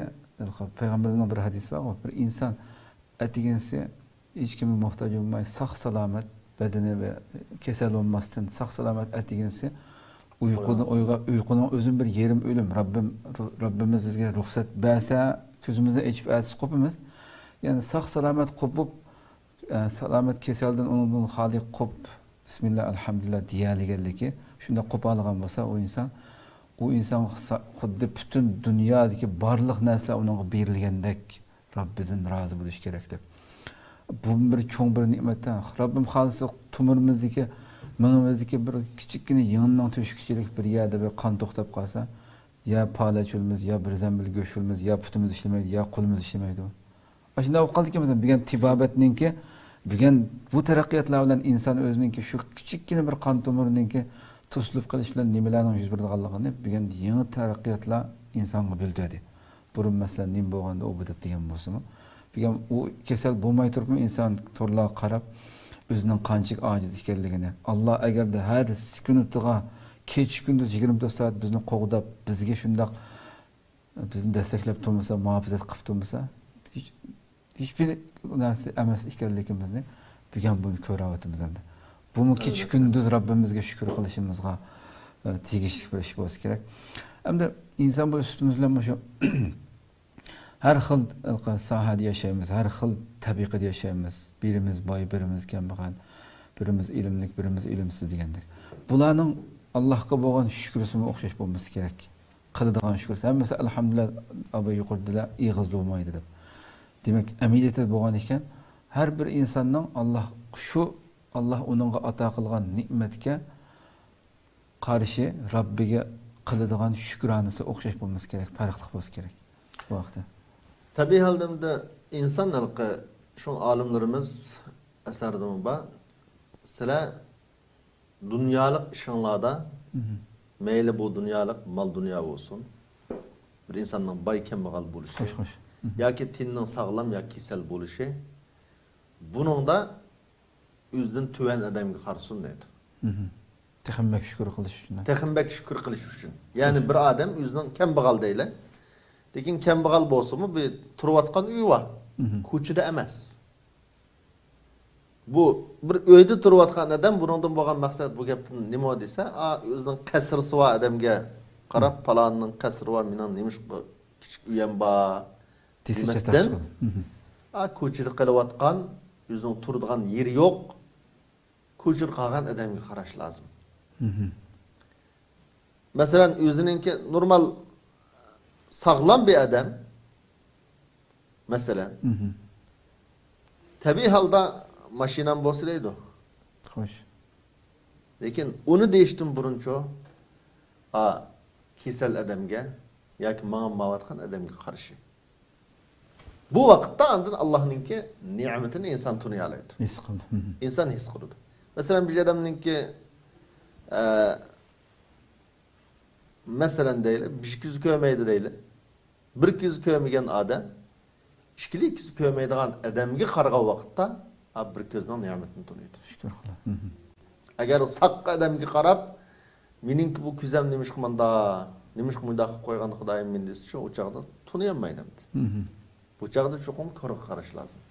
پەيغەمبىرىمنىڭ بىر ھەدىسى بارغۇ، بىر ئىنسان ئەتىگىنسى ھېچكىمگە موھتاج بولماي، ساق-سالامەت، بەدىنى ۋە كېسەل بولماستىن، ساق-سالامەت ئەتىگىنسى ئۇيقۇدىن ئويغا-، ئۇيقۇنىڭ ئۆزىمۇ بىر يېرىم ئۆلۈم. رەببىم، رەببىمىز بىزگە رۇخسەت بەرسە، كۆزىمىزنى ئېچىپ ئەتىسى قوپىمىز. يەنى ساق-سالامەت قوپۇپ، ئە، سالامەت كېسەلدىن ئۇنىڭدىن خالىي قوپ، بىسمىللا، ئەلھەمدۇلىللا دېيەلىگەنلىكى، شۇنداق قوپالىغان بولسا، ئۇ ئىنسان، ئۇ ئىنسان خۇددى پۈتۈن دۇنيادىكى بارلىق نەرسىلەر ئۇنىڭغا بېرىلگەندەك، رەببىدىن رازى بولۇش كېرەك دەپ. بۇمۇ بىر چوڭ بىر نېمەت. رەببىم خالىسا، تومۇرىمىزدىكى، مېڭىمىزدىكى بىر كىچىككىنە يىڭنىنىڭ تۆشۈكىچىلىك بىر يەردە بىر قان توختاپ قالسا، يا پالەچ ئۆلىمىز، يا بىر زەمبىل گۆش ئۆلىمىز، يا پۇتىمىز ئىشلىمەيدۇ، يا قولىمىز ئىشلىمەيدۇ. ئاشۇنداق بولۇپ قالدىكەن، بۈگۈن تېبابەتنىڭكى، بۈگۈن بۇ تەرەققىياتلار بىلەن ئىنسان ئۆزىنىڭكى شۇ كىچىككىنە بىر قان تومۇرىنىڭكى توسۇلۇپ قېلىش بىلەن نېمىلەرنىڭ يۈز بەرىدىغانلىقىنى بۈگۈن يېڭى تەرەققىياتلار ئىنسانغا بىلدۈردى. بۇرۇن، مەسىلەن، نېمە بولغاندا ئۇ بۇ دەپ دېگەن بولسىمۇ، بۈگۈن ئۇ كېسەل بولماي تۇرۇپمۇ ئىنسان تورلارغا قاراپ، ئۆزىنىڭ قانچىلىك ئاجىز ئىكەنلىكىنى، ئاللا ئەگەردە ھەر سېكۇنتىغا، كېچە-كۈندۈز يىگىرمە تۆت سائەت بىزنى قوغداپ، بىزگە شۇنداق بىزنى دەستەكلەپ تۇرمىسا، مۇھاپىزەت قىلىپ تۇرمىسا، ھېچ، ھېچبىر نەرسە ئەمەس ئىكەنلىكىمىزنى بۈگۈن بۇنى كۆرۈۋاتىمىز ئەمدى. بۇمۇ كېچە-كۈندۈز رەببىمىزگە شۈكۈر قىلىشىمىزغا، ئە، تېگىشلىك بىر ئىش بولسا كېرەك. ئەمدى ئىنسان بولۇش سۈپىتىمىز بىلەن مۇشۇ ھەر خىل، ئە، ساھەدە ياشايمىز، ھەر خىل تەبىقىدە ياشايمىز. بىرىمىز باي، بىرىمىز كەمبەغەل، بىرىمىز ئىلىملىك، بىرىمىز ئىلىمسىز دېگەندەك. بۇلارنىڭ ئاللاھقا بولغان شۈكرىسىمۇ ئوخشاش بولمىسا كېرەك. قىلىدىغان شۈكرىسى. ھەممىسى ئەلھەمدۇلىللا، ئاباي يۇقىرىدا دېدىلەر، ئېغىزدا بولمايدۇ دەپ. دېمەك، ئەمەلىيەتتە بولغان ئىكەن، ھەر بىر ئىنساننىڭ ئاللاھ، شۇ ئاللاھ ئۇنىڭغا ئاتا قىلغان نېمەتكە قارشى رەببىگە قىلىدىغان شۈكرانىسى ئوخشاش بولمىسا كېرەك، پەرقلىق بولسا كېرەك بۇ ھەقتە. تەبىئىي ھالدا ئەمدى ئىنسان ھېلىقى، شۇڭا ئالىملىرىمىز ئەسەردىمۇ بار، سىلەر دۇنيالىق ئىشىڭلاردا، مەيلى بۇ دۇنيالىق مال-دۇنيا بولسۇن، بىر ئىنساننىڭ باي-كەمبەغەل بولۇشى، ياكى تېنىنىڭ ساغلام ياكى كېسەل بولۇشى، بۇنىڭدا ئۆزىدىن تۆۋەن ئادەمگە قارىسۇن دەيدۇ. تېخىمۇ بەك شۈكۈر قىلىش ئۈچۈن. تېخىمۇ بەك شۈكۈر قىلىش ئۈچۈن. يەنى بىر ئادەم ئۆزىنىڭ كەمبەغەل دەيلى. لېكىن كەمبەغەل بولسىمۇ، بىر تۇرۇۋاتقان ئۆيى بار. كوچىدا ئەمەس. بۇ بىر ئۆيدە تۇرۇۋاتقان ئادەم، بۇنىڭدىن بولغان مەقسەت، بۇ گەپتىن نېمە دېسە، ئا، ئۆزىنىڭ قەسرىسى بار ئادەمگە قاراپ، پالاننىڭ قەسرى بار، مېنىڭ نېمىشقا كىچىك ئۆيەم بار دېمەستىن، ئا، كوچىدا قېلىۋاتقان، ئۆزىنىڭ تۇرىدىغان يېرى يوق، كوچىدا قالغان ئادەمگە قاراش لازىم. مەسىلەن، ئۆزىنىڭكى نورمال ساغلام بىر ئادەم، مەسىلەن، تەبىئىي ھالدا ماشىنام بولسا دەيدۇ. خوش. لېكىن ئۇنى دېيىشتىن بۇرۇنچۇ، ئا، كېسەل ئادەمگە ياكى ماڭا ماڭىۋاتقان ئادەمگە قارىشى. بۇ ۋاقىتتا ئاندىن ئاللاھنىڭكى نېمىتىنى ئىنسان تونۇيالايدۇ. ھېس قىلىدۇ. ئىنسان ھېس قىلىدۇ. مەسىلەن، بىر ئادەمنىڭكى، ئە، مەسىلەن دەيلى، بىر كۆزى كۆرمەيدۇ دەيلى. بىر كۆزى كۆرمىگەن ئادەم ئىككىلى كۆزى كۆرمەيدىغان ئادەمگە قارىغان ۋاقىتتا، ئا، بىر كۆزنىڭ نېمىتىنى تونۇيدۇ. شۈكۈر قىلىڭ. ئەگەر ئۇ ساق ئادەمگە قاراپ، مېنىڭكى بۇ كۆزۈم نېمىشقا مۇنداق، نېمىشقا مۇنداق قىلىپ قويغان خۇدايىم مېنى دېسە، شۇ، ئۇ چاغدا تونۇيالمايدۇ ئەمدى. بۇ چاغدا چوقۇم كورغا قاراش لازىم.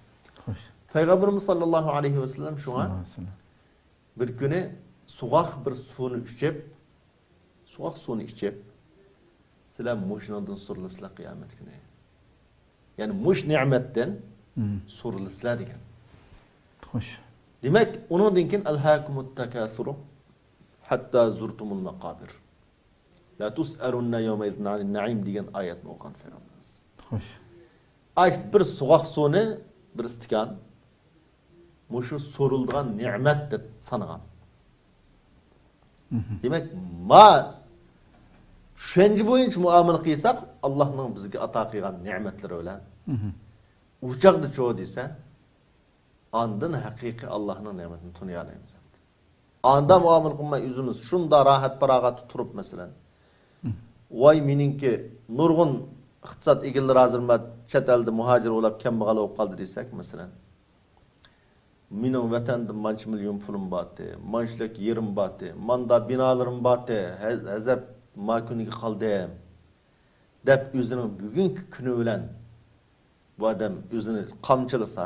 خوش. پەيغەمبىرىمىز ساللاللاھۇ ئەلەيھى ۋەسەللەم شۇڭا ساللاللاھۇ ئەلەيھى ۋەسەللەم. بىر كۈنى سوغۇق بىر سۇنى ئىچىپ، سوغۇق سۇنى ئىچىپ، سىلەر مۇشۇنىڭدىن سورىلىسىلەر قىيامەت كۈنى. يەنى مۇشۇ نېمەتتىن سورىلىسىلەر دېگەن. خوش. دېمەك، ئۇنىڭدىن كېيىن، «ئەلھاكۇمۇت تاكاسۇرۇ ھەتتا زۇرتۇمۇل ماقابىر. لا تۇسئەلۇننە يەۋمەئىزىن ئەنىن نەئىم» دېگەن ئايەتنى ئوقۇغان پەيغەمبىرىمىز. خوش. ئاش بىر سوغۇق سۇنى، بىر ئىستىكان، مۇشۇ سورىلىدىغان نېمەت دەپ سانىغان. دېمەك، ما چۈشەنچە بويىچە مۇئامىلە قىلساق، ئاللاھنىڭ بىزگە ئاتا قىلغان نېمەتلىرى بىلەن، ئۇ چاغدىچۇ دېسە، ئاندىن ھەقىقىي ئاللاھنىڭ نېمىتىنى تونۇيالايمىز. ئاندا مۇئامىلە قىلماي، ئۆزىمىز شۇنداق راھەت-پاراغەتتە تۇرۇپ، مەسىلەن، ۋاي، مېنىڭكى نۇرغۇن ئىقتىساد ئىگىلىرى ھازىر مە-، چەت ئەلدە مۇھاجىر بولاپ، كەمبەغەل بولۇپ قالدى دېسەك، مەسىلەن، مېنىڭ ۋەتەندە مانچە مىليون پۇلۇم بارتى، مانچىلىك يېرىم بارتى، ماندا بىنالىرىم بارتى، ھە-، ھەزەپ ما كۈنگە قالدىم، دەپ ئۆزىنىڭ بۈگۈنكى كۈنى بىلەن بۇ ئادەم ئۆزىنى قامچىلىسا،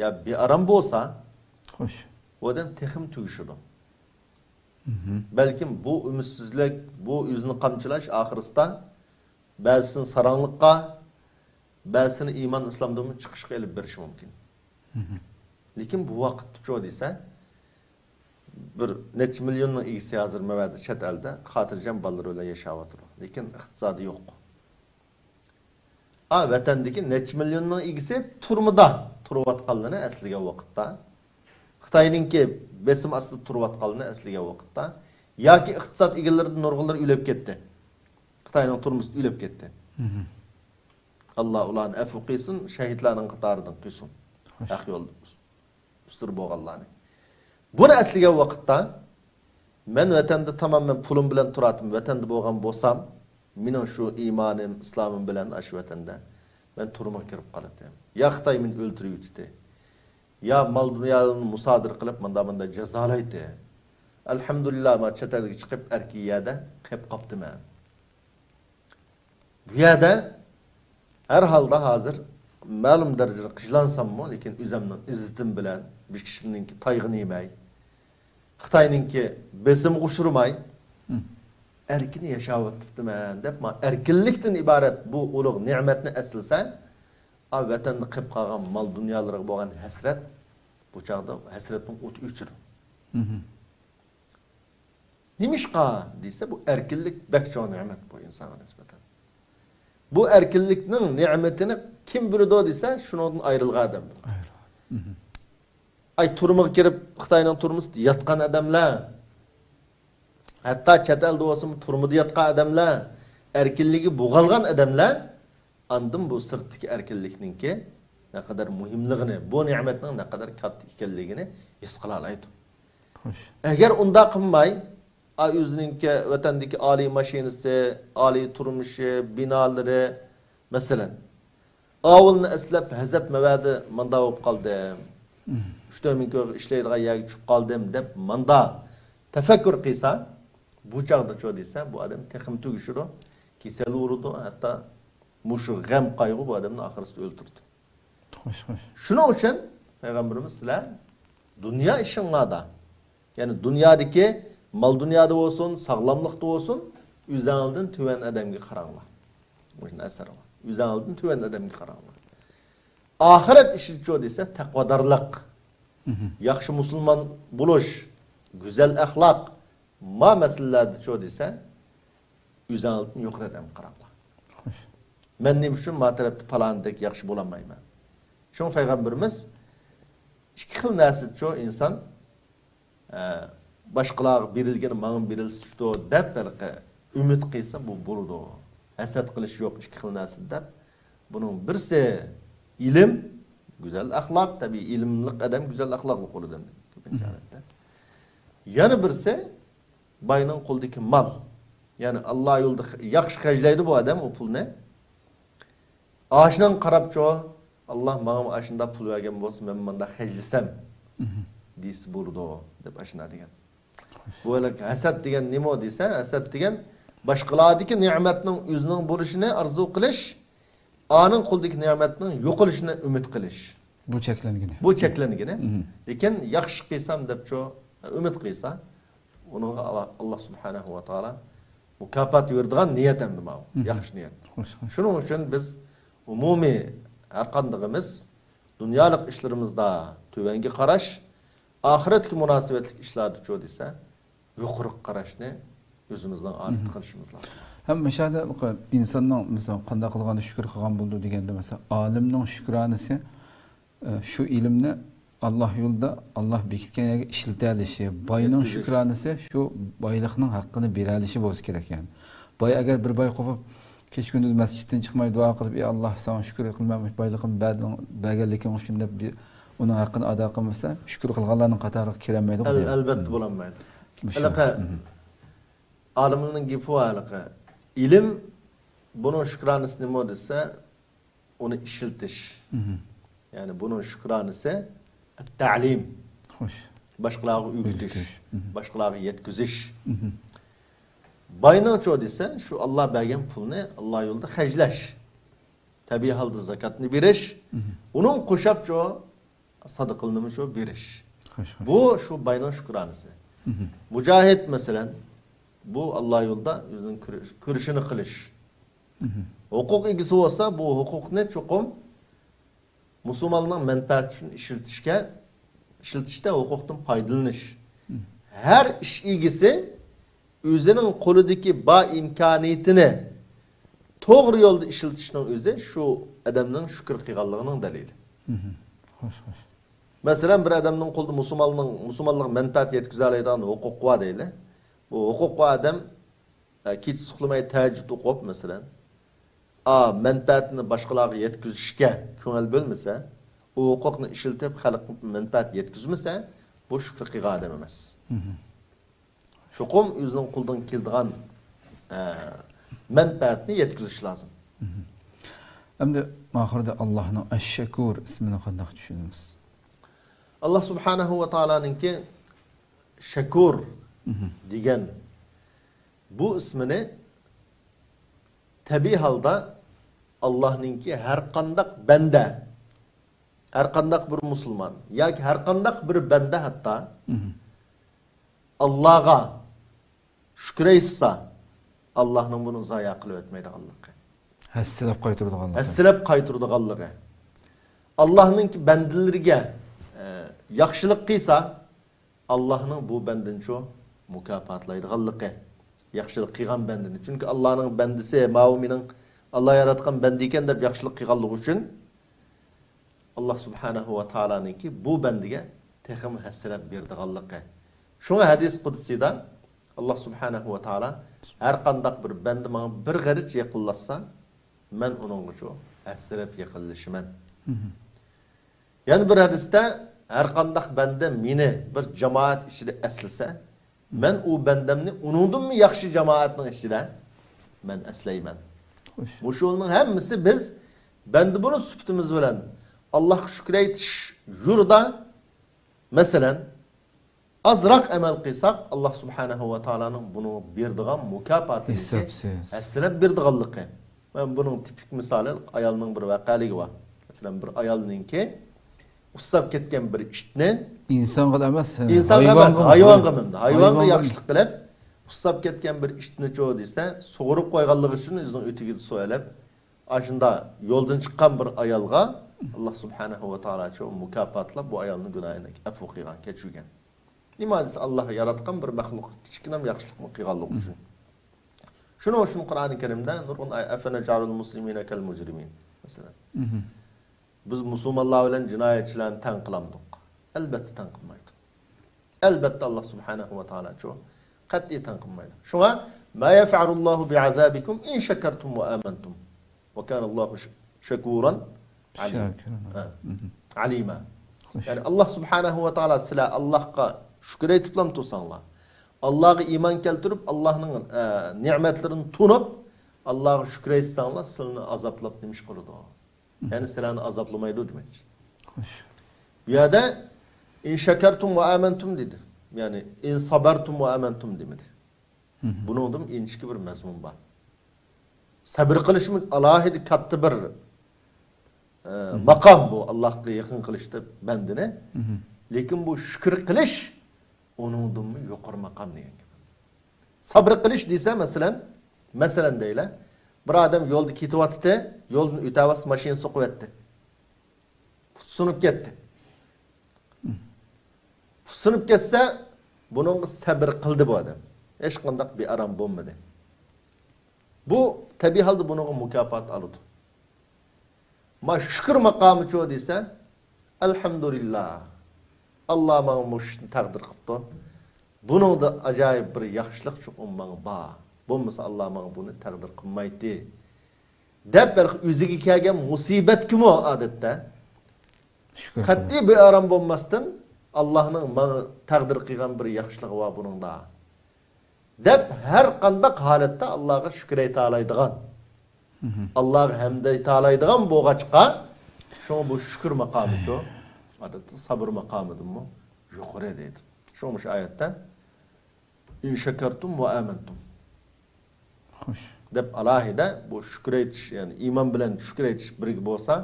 يا بىئارام بولسا، خوش، بۇ ئادەم تېخىمۇ تۈگىشىدۇ. بەلكىم بۇ ئۈمىدسىزلىك، بۇ ئۆزىنى قامچىلاش ئاخىرسىدا بەزىسىنى ساراڭلىققا، بەزىسىنى ئىمان ئىسلامدىنمۇ چىقىشقا ئېلىپ بېرىشى مۇمكىن. لېكىن بۇ ۋاقىتتىچۇ دېسە، بىر نەچچە مىليوننىڭ ئىگىسى ھازىر مەۋەدە چەت ئەلدە خاتىرجەم بالىلىرى بىلەن ياشاۋاتىدۇ. لېكىن ئىقتىسادى يوق. ئا، ۋەتەندىكى نەچچە مىليوننىڭ ئىگىسى تۈرمىدە تۇرۇۋاتقانلىرىنى ئەسلىگەن ۋاقىتتا، خىتاينىڭكى بېسىم ئاستىدا تۇرۇۋاتقانلىرىنى ئەسلىگەن ۋاقىتتا، ياكى ئىقتىساد ئىگىلىرىدىن نۇرغۇنلىرى ئۆلۈپ كەتتى. خىتاينىڭ تۈرمىسىدە ئۆلۈپ كەتتى. ئاللا ئۇلارنى ئەپۇ قىلسۇن، شەھىدلەرنىڭ قاتارىدىن قىلسۇن. خوش. ھەق يولدا ئۇستىرى بولغانلارنى. بۇنى ئەسلىگەن ۋاقىتتا، مەن ۋەتەندە تامامەن پۇلۇم بىلەن تۇراتتىم، ۋەتەندە بولغان بولسام، مېنىڭ شۇ ئىمانىم، ئىسلامىم بىلەن ئاشۇ ۋەتەندە مەن تۈرمىگە كىرىپ قالاتتىم. يا خىتاي مېنى ئۆلتۈرۈۋېتىتتى. يا مال-دۇنيامنى مۇسادىرە قىلىپ، مۇنداق-مۇنداق جازالايتتى. ئەلھەمدۇلىللا، مانا چەت ئەلگە چىقىپ، ئەركىن يەردە قېلىپ قاپتىمەن. بۇ يەردە ھەر ھالدا ھازىر مەلۇم دەرىجىدە قىينالساممۇ، لېكىن ئۆزۈمنىڭ ئىززىتىم بىلەن، بىر كىشىنىڭكى تايىغىنى يېمەي، خىتاينىڭكى بېسىمىغا ئۇچرىماي، ئەركىن ياشاۋاتىپتىمەن دەپ، مانا ئەركىنلىكتىن ئىبارەت بۇ ئۇلۇغ نېمەتنى ئەسلىسە، ئا، ۋەتەندە قېلىپ قالغان مال-دۇنيالىرىغا بولغان ھەسرەت، بۇ چاغدا ھەسرەتنىڭ ئوتى ئۆچىدۇ. نېمىشقا دېسە، بۇ ئەركىنلىك بەك چوڭ نېمەت بۇ ئىنسانغا نىسبەتەن. بۇ ئەركىنلىكنىڭ نېمىتىنى كىم بىلىدۇ دېسە، شۇنىڭدىن ئايرىلغان ئادەم بىلىدۇ. ئايرىلغان. ئاي، تۈرمىگە كىرىپ، خىتاينىڭ تۈرمىسىدە ياتقان ئادەملەر، ھەتتا چەت ئەلدە بولسىمۇ تۈرمىدە ياتقان ئادەملەر، ئەركىنلىكى بوغالغان ئادەملەر ئاندىن بۇ سىرتتىكى ئەركىنلىكنىڭكى نەقەدەر مۇھىملىقىنى، بۇ نېمەتنىڭ نەقەدەر كاتتا ئىكەنلىكىنى ھېس قىلالايدۇ. خوش. ئەگەر ئۇنداق قىلماي، ئا، ئۆزىنىڭكى ۋەتەندىكى ئالىي ماشىنىسى، ئالىي تۇرمۇشى، بىنالىرى، مەسىلەن، ئاۋۇلنى ئەسلەپ ھەزەپ مەۋەدى ماندا بولۇپ قالدىم. مم. ئۈچ تۆمۈن كويغا ئىشلەيدىغان يەرگە چۈشۈپ قالدىم دەپ ماندا تەپەككۇر قىلسا، بۇ چاغدىچۇ دېسە، بۇ ئادەم تېخىمۇ تۈگىشىدۇ، كېسەل ئۇرىدۇ، ھەتتا مۇشۇ غەم قايغۇ بۇ ئادەمنى ئاخىرسىدا ئۆلتۈرىدۇ. خوش، خوش. شۇنىڭ ئۈچۈن پەيغەمبىرىمىز سىلەر دۇنيا ئىشىڭلاردا، يەنى دۇنيادىكى مال دۇنيادا بولسۇن، ساغلاملىقتا بولسۇن، ئۆزەڭلىدىن تۆۋەن ئادەمگە قاراڭلار. مۇشۇ ئەسەر بار. ئۆزەڭلىدىن تۆۋەن ئادەمگە قاراڭلار. ئاخىرەت ئىشىچۇ دېسە، تەقۋادارلىق، مهم. ياخشى مۇسۇلمان بولۇش، گۈزەل ئەخلاق، ما مەسىلىلەردىچۇ دېسە، ئۆزەڭلىدىن يۇقىرى ئادەمگە قاراڭلار. خوش. مەن نېمە ئۈچۈن ما تەرەپتە پالانىدەك ياخشى بولالمايمەن؟ شۇڭا پەيغەمبىرىمىز ئىككى خىل نەرسىدىچۇ ئىنسان ئە، باشقىلارغا بېرىلگىنى ماڭا بېرىلسىچۇ دەپ ھېلىقى ئۈمىد قىلسا، بۇ بولىدۇ. ھەسەت قىلىش يوق ئىككى خىل نەرسىدە دەپ. بۇنىڭ بىرسى ئىلىم، گۈزەل ئەخلاق، تەبىئىي ئىلىملىق ئادەم گۈزەل ئەخلاقلىق بولىدۇ كۆپىنچە مم. ھالەتتە. يەنە بىرسى باينىڭ قولىدىكى مال. يەنى ئاللا يولىدا خ-، ياخشى خەجلەيدۇ بۇ ئادەم ئۇ پۇلنى. ئاشۇنىڭغا قاراپچۇ، ئاللا ماڭا ئاشۇنداق پۇل بەرگەن بولسا، مەن مۇنداق خەجلىسەم، مهم. دېسە بولىدۇ، دەپ ئاشۇنداق دېگەن. بۇ ھېلىقى ھەسەت دېگەن نېمە دېسە، ھەسەت دېگەن باشقىلاردىكى نېمەتنىڭ ئۆزىنىڭ بولۇشىنى ئارزۇ قىلىش، ئانىڭ قولىدىكى نېمەتنىڭ يوقىلىشىنى ئۈمىد قىلىش. بۇ چەكلەنگىنى. بۇ چەكلەنگىنى. مهم. لېكىن ياخشى قىلسام دەپچۇ ئۈمىد قىلسا، ئۇنىڭغا ئاللا، ئاللا سۇبھانەھۇ ۋە تائالا مۇكاپات بېرىدىغان نىيەت ئەمدى ماۋۇ. مهم. ياخشى نىيەت. خوش، خوش. شۇنىڭ ئۈچۈن بىز ئومۇمىي ھەرقاندىقىمىز دۇنيالىق ئىشلىرىمىزدا تۆۋەنگە قاراش، ئاخىرەتكە مۇناسىۋەتلىك ئىشلاردىچۇ دېسە، يۇقىرىقى قاراشنى ئۆزىمىزنىڭ ئادەت مهم. قىلىشىمىز لازىم. ھەم مۇشۇ يەردە ئىنساننىڭ، مىسال، قانداق قىلغاندا شۈكۈر قىلغان بولىدۇ دېگەندە، مىسال، ئالىمنىڭ شۈكرانىسى، ئە، شۇ ئىلىمنى ئاللا يولىدا، ئاللا بېكىتكەن يەرگە ئىشلىتەلىشى، باينىڭ يەتكۈزۈش. شۈكرانىسى شۇ بايلىقنىڭ ھەققىنى بېرەلىشى بولسا كېرەك، يەنى. باي ئەگەر بىر باي قوپۇپ، كېچە-كۈندۈز مەسچىتتىن چىقماي دۇئا قىلىپ، «ئى ئاللا، ساڭا شۈكۈر قىلىمەن، مۇشۇ بايلىقىمنى بەردىڭ، بەرگەنلىكىڭ ئۈچۈن» دەپ، بىر ئۇنىڭ ھەققىنى ئادا قىلمىسا، شۈكۈر قىلغانلارنىڭ قاتارىغا كىرەلمەيدىغۇ ئەل-، دېگەن. ئەلۋەتتە بولالمايدۇ. مۇشۇ. ھېلىقى مهم. ئالىملارنىڭ گېپى بار ھېلىقى. ئىلىم، بۇنىڭ شۈكرانىسى نېمە دېسە، ئۇنى ئىشلىتىش. مهم. يەنى بۇنىڭ شۈكرانىسى تەلىم. خوش. باشقىلارغا ئۆگىتىش، ئۆگىتىش. مهم. باشقىلارغا يەتكۈزۈش. مهم. باينىڭچۇ دېسە، شۇ ئاللا بەرگەن پۇلنى ئاللا يولىدا خەجلەش. تەبىئىي ھالدا زاكاتنى بېرىش. مهم. ئۇنىڭ قوشاپچۇ سادىقىلىنىمۇ شۇ بېرىش. خوش، خوش. بۇ شۇ باينىڭ شۈكرانىسى. مهم. مۇجاھىد، مەسىلەن، بۇ ئاللا يولىدا ئۆزىنىڭ كۈرە-، كۈرىشىنى قىلىش. مهم. ھوقۇق ئىگىسى بولسا، بۇ ھوقۇقنى چوقۇم مۇسۇلماننىڭ مەنپەئەتى ئۈچۈن ئىشلىتىشكە، ئىشلىتىشتە ھوقۇقتىن پايدىلىنىش. مهم. ھەر ئىش ئىگىسى ئۆزىنىڭ قولىدىكى بار ئىمكانىيىتىنى توغرا يولدا ئىشلىتىشنىڭ ئۆزى شۇ ئادەمنىڭ شۈكۈر قىلغانلىقىنىڭ دەلىلى. مهم. خوش، خوش. مەسىلەن، بىر ئادەمنىڭ قولىدا مۇسۇلماننىڭ، مۇسۇلمانلىققا مەنپەئەت يەتكۈزەلەيدىغان ھوقۇق بار دەيلى. بۇ ھوقۇق بار ئادەم، ئە، كېچىسى ئۇخلىماي تەھەججۇد ئوقۇپ، مەسىلەن، ئا، مەنپەئەتنى باشقىلارغا يەتكۈزۈشكە كۆڭۈل بۆلمىسە، ئۇ ھوقۇقنى ئىشلىتىپ خەلققە مەنپەئەت يەتكۈزمىسە، بۇ شۈكۈر قىلغان ئادەم ئەمەس. مهم. چوقۇم ئۆزىنىڭ قولىدىن كېلىدىغان، ئە، مەنپەئەتنى يەتكۈزۈش لازىم. مهم. ئەمدى ئاخىرىدا ئاللاھنىڭ ئەششەكۇر ئىسمىنى قانداق چۈشىنىمىز؟ ئاللاھ سۇبھانەھۇ ۋە تائالانىڭكى شەكۇر مهم. دېگەن بۇ ئىسمىنى تەبىئىي ھالدا ئاللاھنىڭكى ھەر قانداق بەندە، ھەر قانداق بىر مۇسۇلمان ياكى ھەر قانداق بىر بەندە ھەتتا مهم. ئاللاغا شۈكۈر ئېيتسا، ئاللاھنىڭ بۇنى زايا قىلىۋەتمەيدىغانلىقى. ھەسسىلەپ قايتۇرىدىغانلىقى. ھەسسىلەپ قايتۇرىدىغانلىقى. ئاللاھنىڭكى بەندىلىرىگە، ئە، ياخشىلىق قىلسا، ئاللاھنىڭ بۇ بەندىنىچۇ مۇكاپاتلايدىغانلىقى. ياخشىلىق قىلغان بەندىنى. چۈنكى ئاللاھنىڭ بەندىسى، ماۋۇ مېنىڭ ئاللا ياراتقان بەندە ئىكەن دەپ ياخشىلىق قىلغانلىقى ئۈچۈن ئاللا سۇبھانەھۇ ۋە تائالانىڭكى بۇ بەندىگە تېخىمۇ ھەسسىلەپ بېرىدىغانلىقى. شۇڭا ھەدىس قۇدسىدا ئاللا سۇبھانەھۇ ۋە تائالا، ھەر قانداق بىر بەندە ماڭا بىر غېرىچ يېقىنلاشسا، مەن ئۇنىڭغىچۇ ھەسسىلەپ يېقىنلىشىمەن. مھم. يەنە بىر ھەدىستە، ھەر قانداق بەندە مېنى بىر جامائەت ئىچىدە ئەسلىسە، مەن ئۇ بەندەمنى ئۇنىڭدىنمۇ ياخشى جامائەتنىڭ ئىچىدە مەن ئەسلەيمەن. خوش. مۇشۇلارنىڭ ھەممىسى بىز بەندە بولۇش سۈپىتىمىز بىلەن ئاللاھقا شۈكۈر ئېيتىش يولىدا، مەسىلەن، ئازراق ئەمەل قىلساق، ئاللا سۇبھانەھۇ ۋە تائالانىڭ بۇنىڭغا بېرىدىغان مۇكاپاتىنى ھېسابسىز. ھەسسىلەپ بېرىدىغانلىقى. مەن بۇنىڭ تىپىك مىسالى ئايالنىڭ بىر ۋەقەلىكى بار. مەسىلەن، بىر ئايالنىڭكى ئۇسساپ كەتكەن بىر ئىتنى، ئىنسانغا ئەمەس، ئىنسانغا ئەمەس، ھايۋانغىمۇ. ھايۋانغا، ھايۋانغا ياخشىلىق قىلىپ، ئۇسساپ كەتكەن بىر ئىتنىچۇ دېسە، سۇغۇرۇپ قويغانلىقى ئۈچۈن ئۆزىنىڭ ئۆتىكىدە سۇ ئېلىپ، ئاشۇنداق يولدىن چىققان بىر ئايالغا ئاللا سۇبھانەھۇ ۋە تائالاچۇ مۇكاپاتلاپ، بۇ ئايالنىڭ گۇناھىنى ئەپۇ قىلغان، كەچۈرگەن. نېمە دېسە، ئاللا ياراتقان بىر مەخلۇققا كىچىككىنە ياخشىلىقنى قىلغانلىقى ئۈچۈن. شۇنىڭ ئۈچۈن قۇرئانى كەرىمدە نۇرغۇن ئاي-، «ئەفەنەجئەلۇل مۇسلىمىنە كەل مۇجرىمىن» مەسىلەن. مھم. بىز مۇسۇلمانلار بىلەن جىنايەتچىلەرنى تەڭ قىلامدۇق؟ ئەلبەتتە تەڭ قىلمايدۇ. ئەلبەتتە ئاللا سۇبھانەھۇ ۋە تائالاچۇ قەتئىي تەڭ قىلمايدۇ. شۇڭا، «ما يەفئەلۇللاھۇ بىئازابىكۇم ئىن شەكەرتۇم ۋە ئامەنتۇم. ۋە كانەللاھۇ ش-، شەكۇرەن ئەلىم.» شاكىرەن. ھە. مھم. ئەلىما. خوش. يەنى ئاللا سۇبھانەھۇ ۋە تائالا سىلەر ئاللاھقا شۈكۈر ئېيتىپلام تۇرساڭلار، ئاللاغا ئىمان كەلتۈرۈپ، ئاللانىڭ، ئە، نېمەتلىرىنى تونۇپ، ئاللاغا شۈكۈر ئېيتساڭلار، سىلىنى ئازابلاپ نېمە ئىش قىلىدۇ؟ مھم. يەنى سىلەرنى ئازابلىمايدۇ دېمەكچى. خوش. بۇ يەردە «ئىن شەكەرتۇم ۋە ئامەنتۇم» دېدى. يەنى «ئىن سەبەرتۇم ۋە ئامەنتۇم» دېمىدى. مھم. بۇنىڭدىمۇ ئىنچىكە بىر مەزمۇن بار. سەبر قىلىشمۇ ئالاھىدە كاتتا بىر، ئە، مھم. ماقام بۇ، ئاللاھقا يېقىن قىلىشتا بەندىنى. مھم. لېكىن بۇ شۈكۈر قىلىش ئۇنىڭدىنمۇ يۇقىرى ماقام دېگەن گەپ. سەبر قىلىش دېسە، مەسىلەن، مەسىلەن دەيلى، بىر ئادەم يولدا كېتىۋاتىدۇ، يولدىن ئۆتەۋاتسا ماشىنا سوقۇۋەتتى. پۇتى سۇنۇپ كەتتى. پۇتى سۇنۇپ كەتسە، بۇنىڭغا سەبر قىلدى بۇ ئادەم. ھېچقانداق بىئارام بولمىدى. بۇ تەبىئىي ھالدا بۇنىڭغا مۇكاپات ئالىدۇ. ما شۈكۈر ماقامىچۇ دېسە، ئەلھەمدۇلىللا، ئاللا ماڭا مۇشۇ ئىشنى تەقدىر قىپتۇ. بۇنىڭدا ئاجايىپ بىر ياخشىلىق چوقۇم ماڭا بار. بولمىسا ئاللا ماڭا بۇنى تەقدىر قىلمايتتى، دەپ، بىر ئۆزىگە كەلگەن مۇسىبەتكىمۇ ئادەتتە شۈكۈر قەتئىي قىلىدۇ. بىئارام بولماستىن، ئاللانىڭ ماڭا تەقدىر قىلغان بىر ياخشىلىقى بار بۇنىڭدا، دەپ، ھەر قانداق ھالەتتە ئاللاغا شۈكۈر ئېيتالايدىغان، مھم. ئاللاغا ھەمد ئېيتالايدىغان بولغاچقا، شۇڭا بۇ شۈكۈر ماقامىچۇ، ئادەتتە سەبر ماقامىدىنمۇ يۇقىرى دەيدۇ. شۇڭا مۇشۇ ئايەتتە «ئىن شەكەرتۇم ۋە ئامەنتۇم» خوش. دەپ ئالاھىدە بۇ شۈكۈر ئېيتىش، يەنى ئىمان بىلەن شۈكۈر ئېيتىش بىرگە بولسا،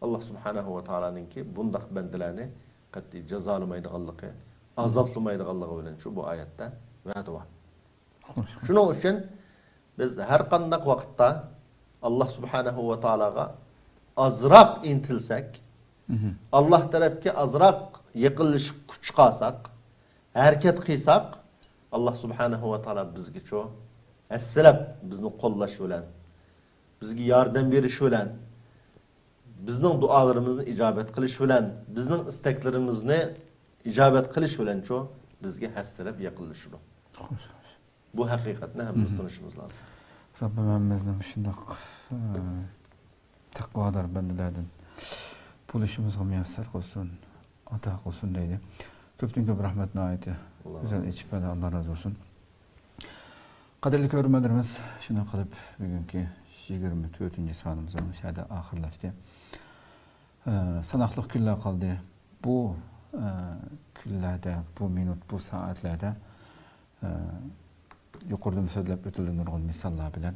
ئاللا سۇبھانەھۇ ۋە تائالانىڭكى بۇنداق بەندىلەرنى قەتئىي جازالىمايدىغانلىقى، ئازابلىمايدىغانلىقى بىلەن شۇ بۇ ئايەتتە ۋەدە بار. خوش، خوش. شۇنىڭ ئۈچۈن بىز ھەر قانداق ۋاقىتتا ئاللا سۇبھانەھۇ ۋە تائالاغا ئازراق ئىنتىلسەك، مھم. ئاللا تەرەپكە ئازراق يېقىنلىشىپ كۈچ چىقارساق، ھەرىكەت قىلساق، ئاللا سۇبھانەھۇ ۋە تائالا بىزگىچۇ ھەسسىلەپ بىزنى قوللاش بىلەن، بىزگە ياردەم بېرىش بىلەن، بىزنىڭ دۇئالىرىمىزنى ئىجابەت قىلىش بىلەن، بىزنىڭ ئىستەكلىرىمىزنى ئىجابەت قىلىش بىلەنچۇ بىزگە ھەسسىلەپ يېقىنلىشىدۇ. خوش، خوش. بۇ ھەقىقەتنى ھەممىمىز مھم. تونۇشىمىز لازىم. رەببىم ھەممىمىزنى مۇشۇنداق، ئە، تەقۋادار بەندىلەردىن بولۇشىمىزغا مۇيەسسەر قىلسۇن، ئاتا قىلسۇن دەيلى. كۆپتىن كۆپ رەھمەت، ناھايىتى ئاللا گۈزەل رەھمەت. ئېچىپ بەردى، ئاللا رازى بولسۇن. قەدىرلىك كۆرۈرمەنلىرىمىز، شۇنداق قىلىپ بۈگۈنكى يىگىرمە تۆتىنچى سانىمىز مۇشۇ يەردە ئاخىرلاشتى. ئە، ساناقلىق كۈنلەر قالدى. بۇ، ئە، كۈنلەردە، بۇ مىنۇت، بۇ سائەتلەردە، ئە، يۇقىرىدىمۇ سۆزلەپ ئۆتۈلدى نۇرغۇن مىساللار بىلەن.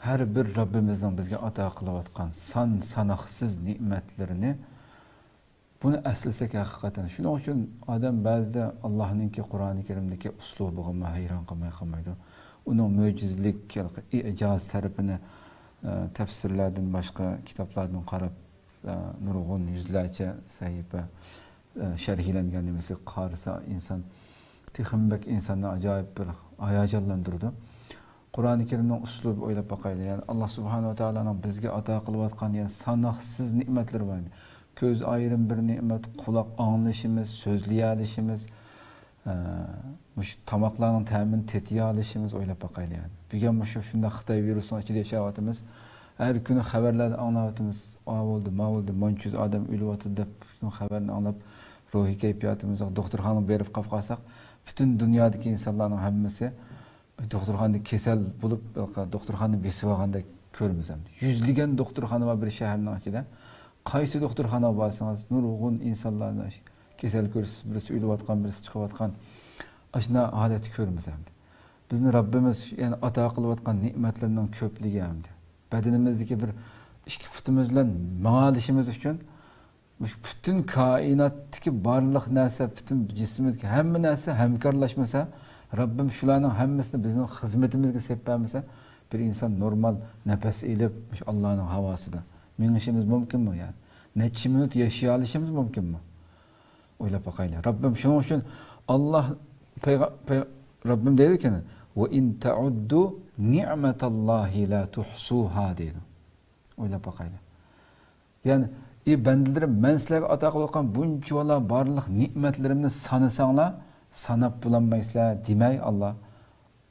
ھەر بىر رەببىمىزنىڭ بىزگە ئاتا قىلىۋاتقان سان ساناقسىز نېمەتلىرىنى بۇنى ئەسلىسەك ھەقىقەتەن. شۇنىڭ ئۈچۈن ئادەم بەزىدە ئاللانىڭكى قۇرئانى كەرىمدىكى ئۇسلۇبىغىمۇ ھەيران قالماي قالمايدۇ. ئۇنىڭ مۆجىزىلىك، ئىجاز تەرىپىنى، ئە، تەپسىرلەردىن، باشقا كىتابلاردىن قاراپ، ئە، نۇرغۇن يۈزلەرچە سەھىپە، ئە، شەرھلەنگەن نېمىسى قارىسا ئىنسان تېخىمۇ بەك ئىنساننى ئاجايىپ بىر ھاياجانلاندۇرىدۇ. قۇرئانى كەرىمنىڭ ئۇسلۇبى ئويلاپ باقايلى. يەنى ئاللا سۇبھانەھۇ ۋە تائالانىڭ بىزگە ئاتا قىلىۋاتقان يەنە ساناقسىز نېمەتلىرى بار. كۆز ئايرىم بىر نېمەت، قۇلاق ئاڭلىشىمىز، سۆزلىيەلىشىمىز، ئە، مۇشۇ تاماقلارنىڭ تەمىنى تېتىيالىشىمىز، ئويلاپ باقايلى يەنى. بۈگۈن مۇشۇ شۇنداق خىتاي ۋىرۇسىنىڭ ئىچىدە ياشاۋاتىمىز. ھەر كۈنى خەۋەرلەردە ئاڭلاۋاتىمىز. ئا بولدى، ما بولدى، مانچە يۈز ئادەم ئۆلۈۋاتىدۇ دەپ، شۇ خەۋەرنى ئاڭلاپ، روھىي كەيپىياتىمىز، دوختۇرخانىغا بېرىپ قاپ قالساق، پۈتۈن دۇنيادىكى ئىنسانلارنىڭ ھەممىسى دوختۇرخانىدا كېسەل بولۇپ، دوختۇرخانىنى بېسىۋالغاندەك كۆرىمىز ئەمدى. يۈزلىگەن دوختۇرخانا بار بىر شەھەرنىڭ ئىچىدە. قايسى دوختۇرخانىغا بارسىڭىز، نۇرغۇن ئىنسانلارنى كېسەل كۆرىسىز، بىرسى ئۆلۈۋاتقان، بىرسى چىقىۋاتقان. ئاشۇنداق ھالەتتە كۆرىمىز ئەمدى. بىزنى رەببىمىز يەنە ئاتا قىلىۋاتقان نېمەتلىرىنىڭ كۆپلۈكى ئەمدى. بەدىنىمىزدىكى بىر ئىككى پۇتىمىز بىلەن ماڭالىشىمىز ئۈچۈن مۇشۇ پۈتۈن كائىناتتىكى بارلىق نەرسە، پۈتۈن جىسمىمىزدىكى ھەممە نەرسە ھەمكارلاشمىسا، رەببىم شۇلارنىڭ ھەممىسىنى بىزنىڭ خىزمىتىمىزگە سېلىپ بەرمىسە، بىر ئىنسان نورمال نەپەس ئېلىپ، مۇشۇ ئاللانىڭ ھاۋاسىدا مېڭىشىمىز مۇمكىنمۇ يا؟ نەچچە مىنۇت ياشىيالىشىمىز مۇمكىنمۇ؟ ئويلاپ باقايلى. رەببىم شۇنىڭ ئۈچۈن ئاللا پەيغە-، پەي-، رەببىم دەيدىكەن، «ۋە ئىن تەئۇددۇ نىئمەتاللاھى لا تۇھسۇھا» دەيدۇ. ئويلاپ باقايلى. يەنى، ئى بەندىلىرىم، مەن سىلەرگە ئاتا قىلىۋاتقان بۇنچىۋالا بارلىق نېمەتلىرىمنى سانىساڭلار، ساناپ بولالمايسىلەر دېمەي، ئاللا.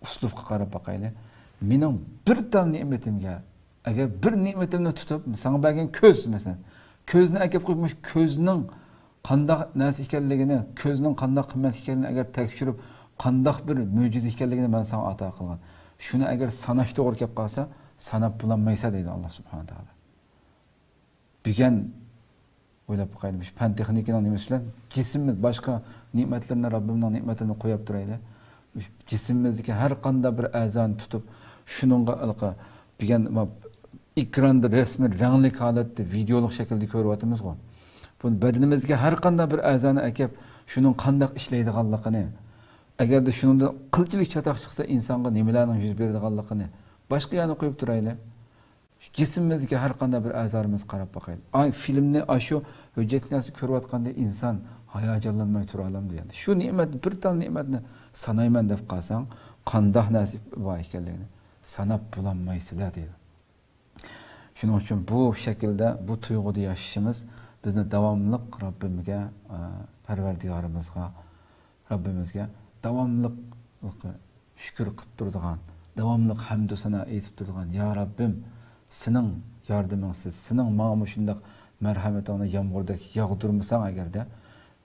ئۇسلۇبقا قاراپ باقايلى. مېنىڭ بىر تال نېمىتىمگە، ئەگەر بىر نېمىتىمنى تۇتۇپ، ساڭا بەرگەن كۆز، مەسىلەن، كۆزنى ئەكەپ قويۇپ، مۇشۇ كۆزنىڭ قانداق نەرسە ئىكەنلىكىنى، كۆزنىڭ قانداق قىممەت ئىكەنلىكىنى ئەگەر تەكشۈرۈپ، قانداق بىر مۆجىزە ئىكەنلىكىنى مەن ساڭا ئاتا قىلغان. شۇنى ئەگەر ساناش توغرا كەپ قالسا، ساناپ بولالمايسەن دەيدۇ ئاللا سۇبھانەھۇ ۋە تائالا. بۈگۈن ئويلاپ باقايلى، مۇشۇ پەن تېخنىكىنىڭ نېمىسى بىلەن جىسىمىمىز، باشقا نېمەتلىرىنى، رەببىمنىڭ نېمەتلىرىنى قويۇپ تۇرايلى. مۇشۇ جىسىمىمىزدىكى ھەر قانداق بىر ئەزانى تۇتۇپ، شۇنىڭغا ھېلىقى بۈگۈن ما-، ئېكراندا رەسمىي رەڭلىك ھالەتتە ۋىدېئولۇق شەكىلدە كۆرۈۋاتىمىزغۇ. بۇ بەدىنىمىزدىكى ھەر قانداق بىر ئەزانى ئەكەپ، شۇنىڭ قانداق ئىشلەيدىغانلىقىنى، ئەگەردە شۇنىڭدا قىلچىلىك چاتاق چىقسا، ئىنسانغا نېمىلەرنىڭ يۈز بېرىدىغانلىقىنى، باشقا يەرنى قويۇپ تۇرايلى. جىسمىمىزدىكى ھەر قانداق بىر ئەزالىرىمىزغا قاراپ باقايلى. ئاي، فىلىمنى ئاشۇ ھۆججەتلىك نەرسە كۆرۈۋاتقاندا ئىنسان ھاياجانلانماي تۇرالامدۇ يەنى؟ شۇ نېمەت، بىر تال نېمەتنى سانايمەن دەپ قالساڭ، قانداق نەرسە بار ئىكەنلىكىنى ساناپ بولالمايسىلەر دەيدۇ. شۇنىڭ ئۈچۈن بۇ شەكىلدە، بۇ تۇيغۇدا ياشىشىمىز بىزنى داۋاملىق رەببىمىزگە، ئە، پەرۋەردىگارىمىزغا، رەببىمىزگە داۋاملىق شۈكۈر قىلىپ تۇرىدىغان، داۋاملىق ھەمدۇ سانا ئېيتىپ تۇرىدىغان، يا رەببىم، سېنىڭ ياردىمىڭسىز، سېنىڭ ماڭا مۇشۇنداق مەرھەمىتىڭنى يامغۇردەك ياغدۇرمىساڭ ئەگەردە،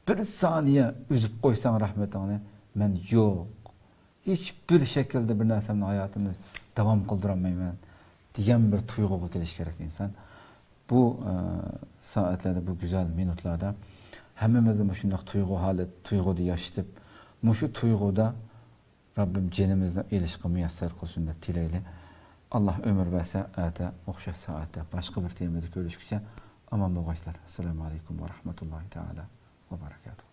بىر سانىيە ئۈزۈپ قويساڭ رەھمىتىڭنى، مەن يوق، ھېچبىر شەكىلدە بىر نەرسەمنى ھاياتىمدا داۋام قىلدۇرالمايمەن دېگەن بىر تۇيغۇغا كېلىش كېرەك ئىنسان. بۇ، ئە، سائەتلەردە، بۇ گۈزەل مىنۇتلاردا ھەممىمىزنى مۇشۇنداق تۇيغۇ ھالەت، تۇيغۇدا ياشىتىپ، مۇشۇ تۇيغۇدا رەببىم جېنىمىزنى ئېلىشقا مۇيەسسەر قىلسۇن دەپ تىلەيلى. ئاللا ئۆمۈر بەرسە، ئەتە ئوخشاش سائەتتە باشقا بىر تېمىدا كۆرۈشكىچە ئامان بولغايسىلەر. ئەسسالامۇ ئەلەيكۇم ۋە رەھمەتۇللاھى تائالا ۋە بەرەكاتۇھ.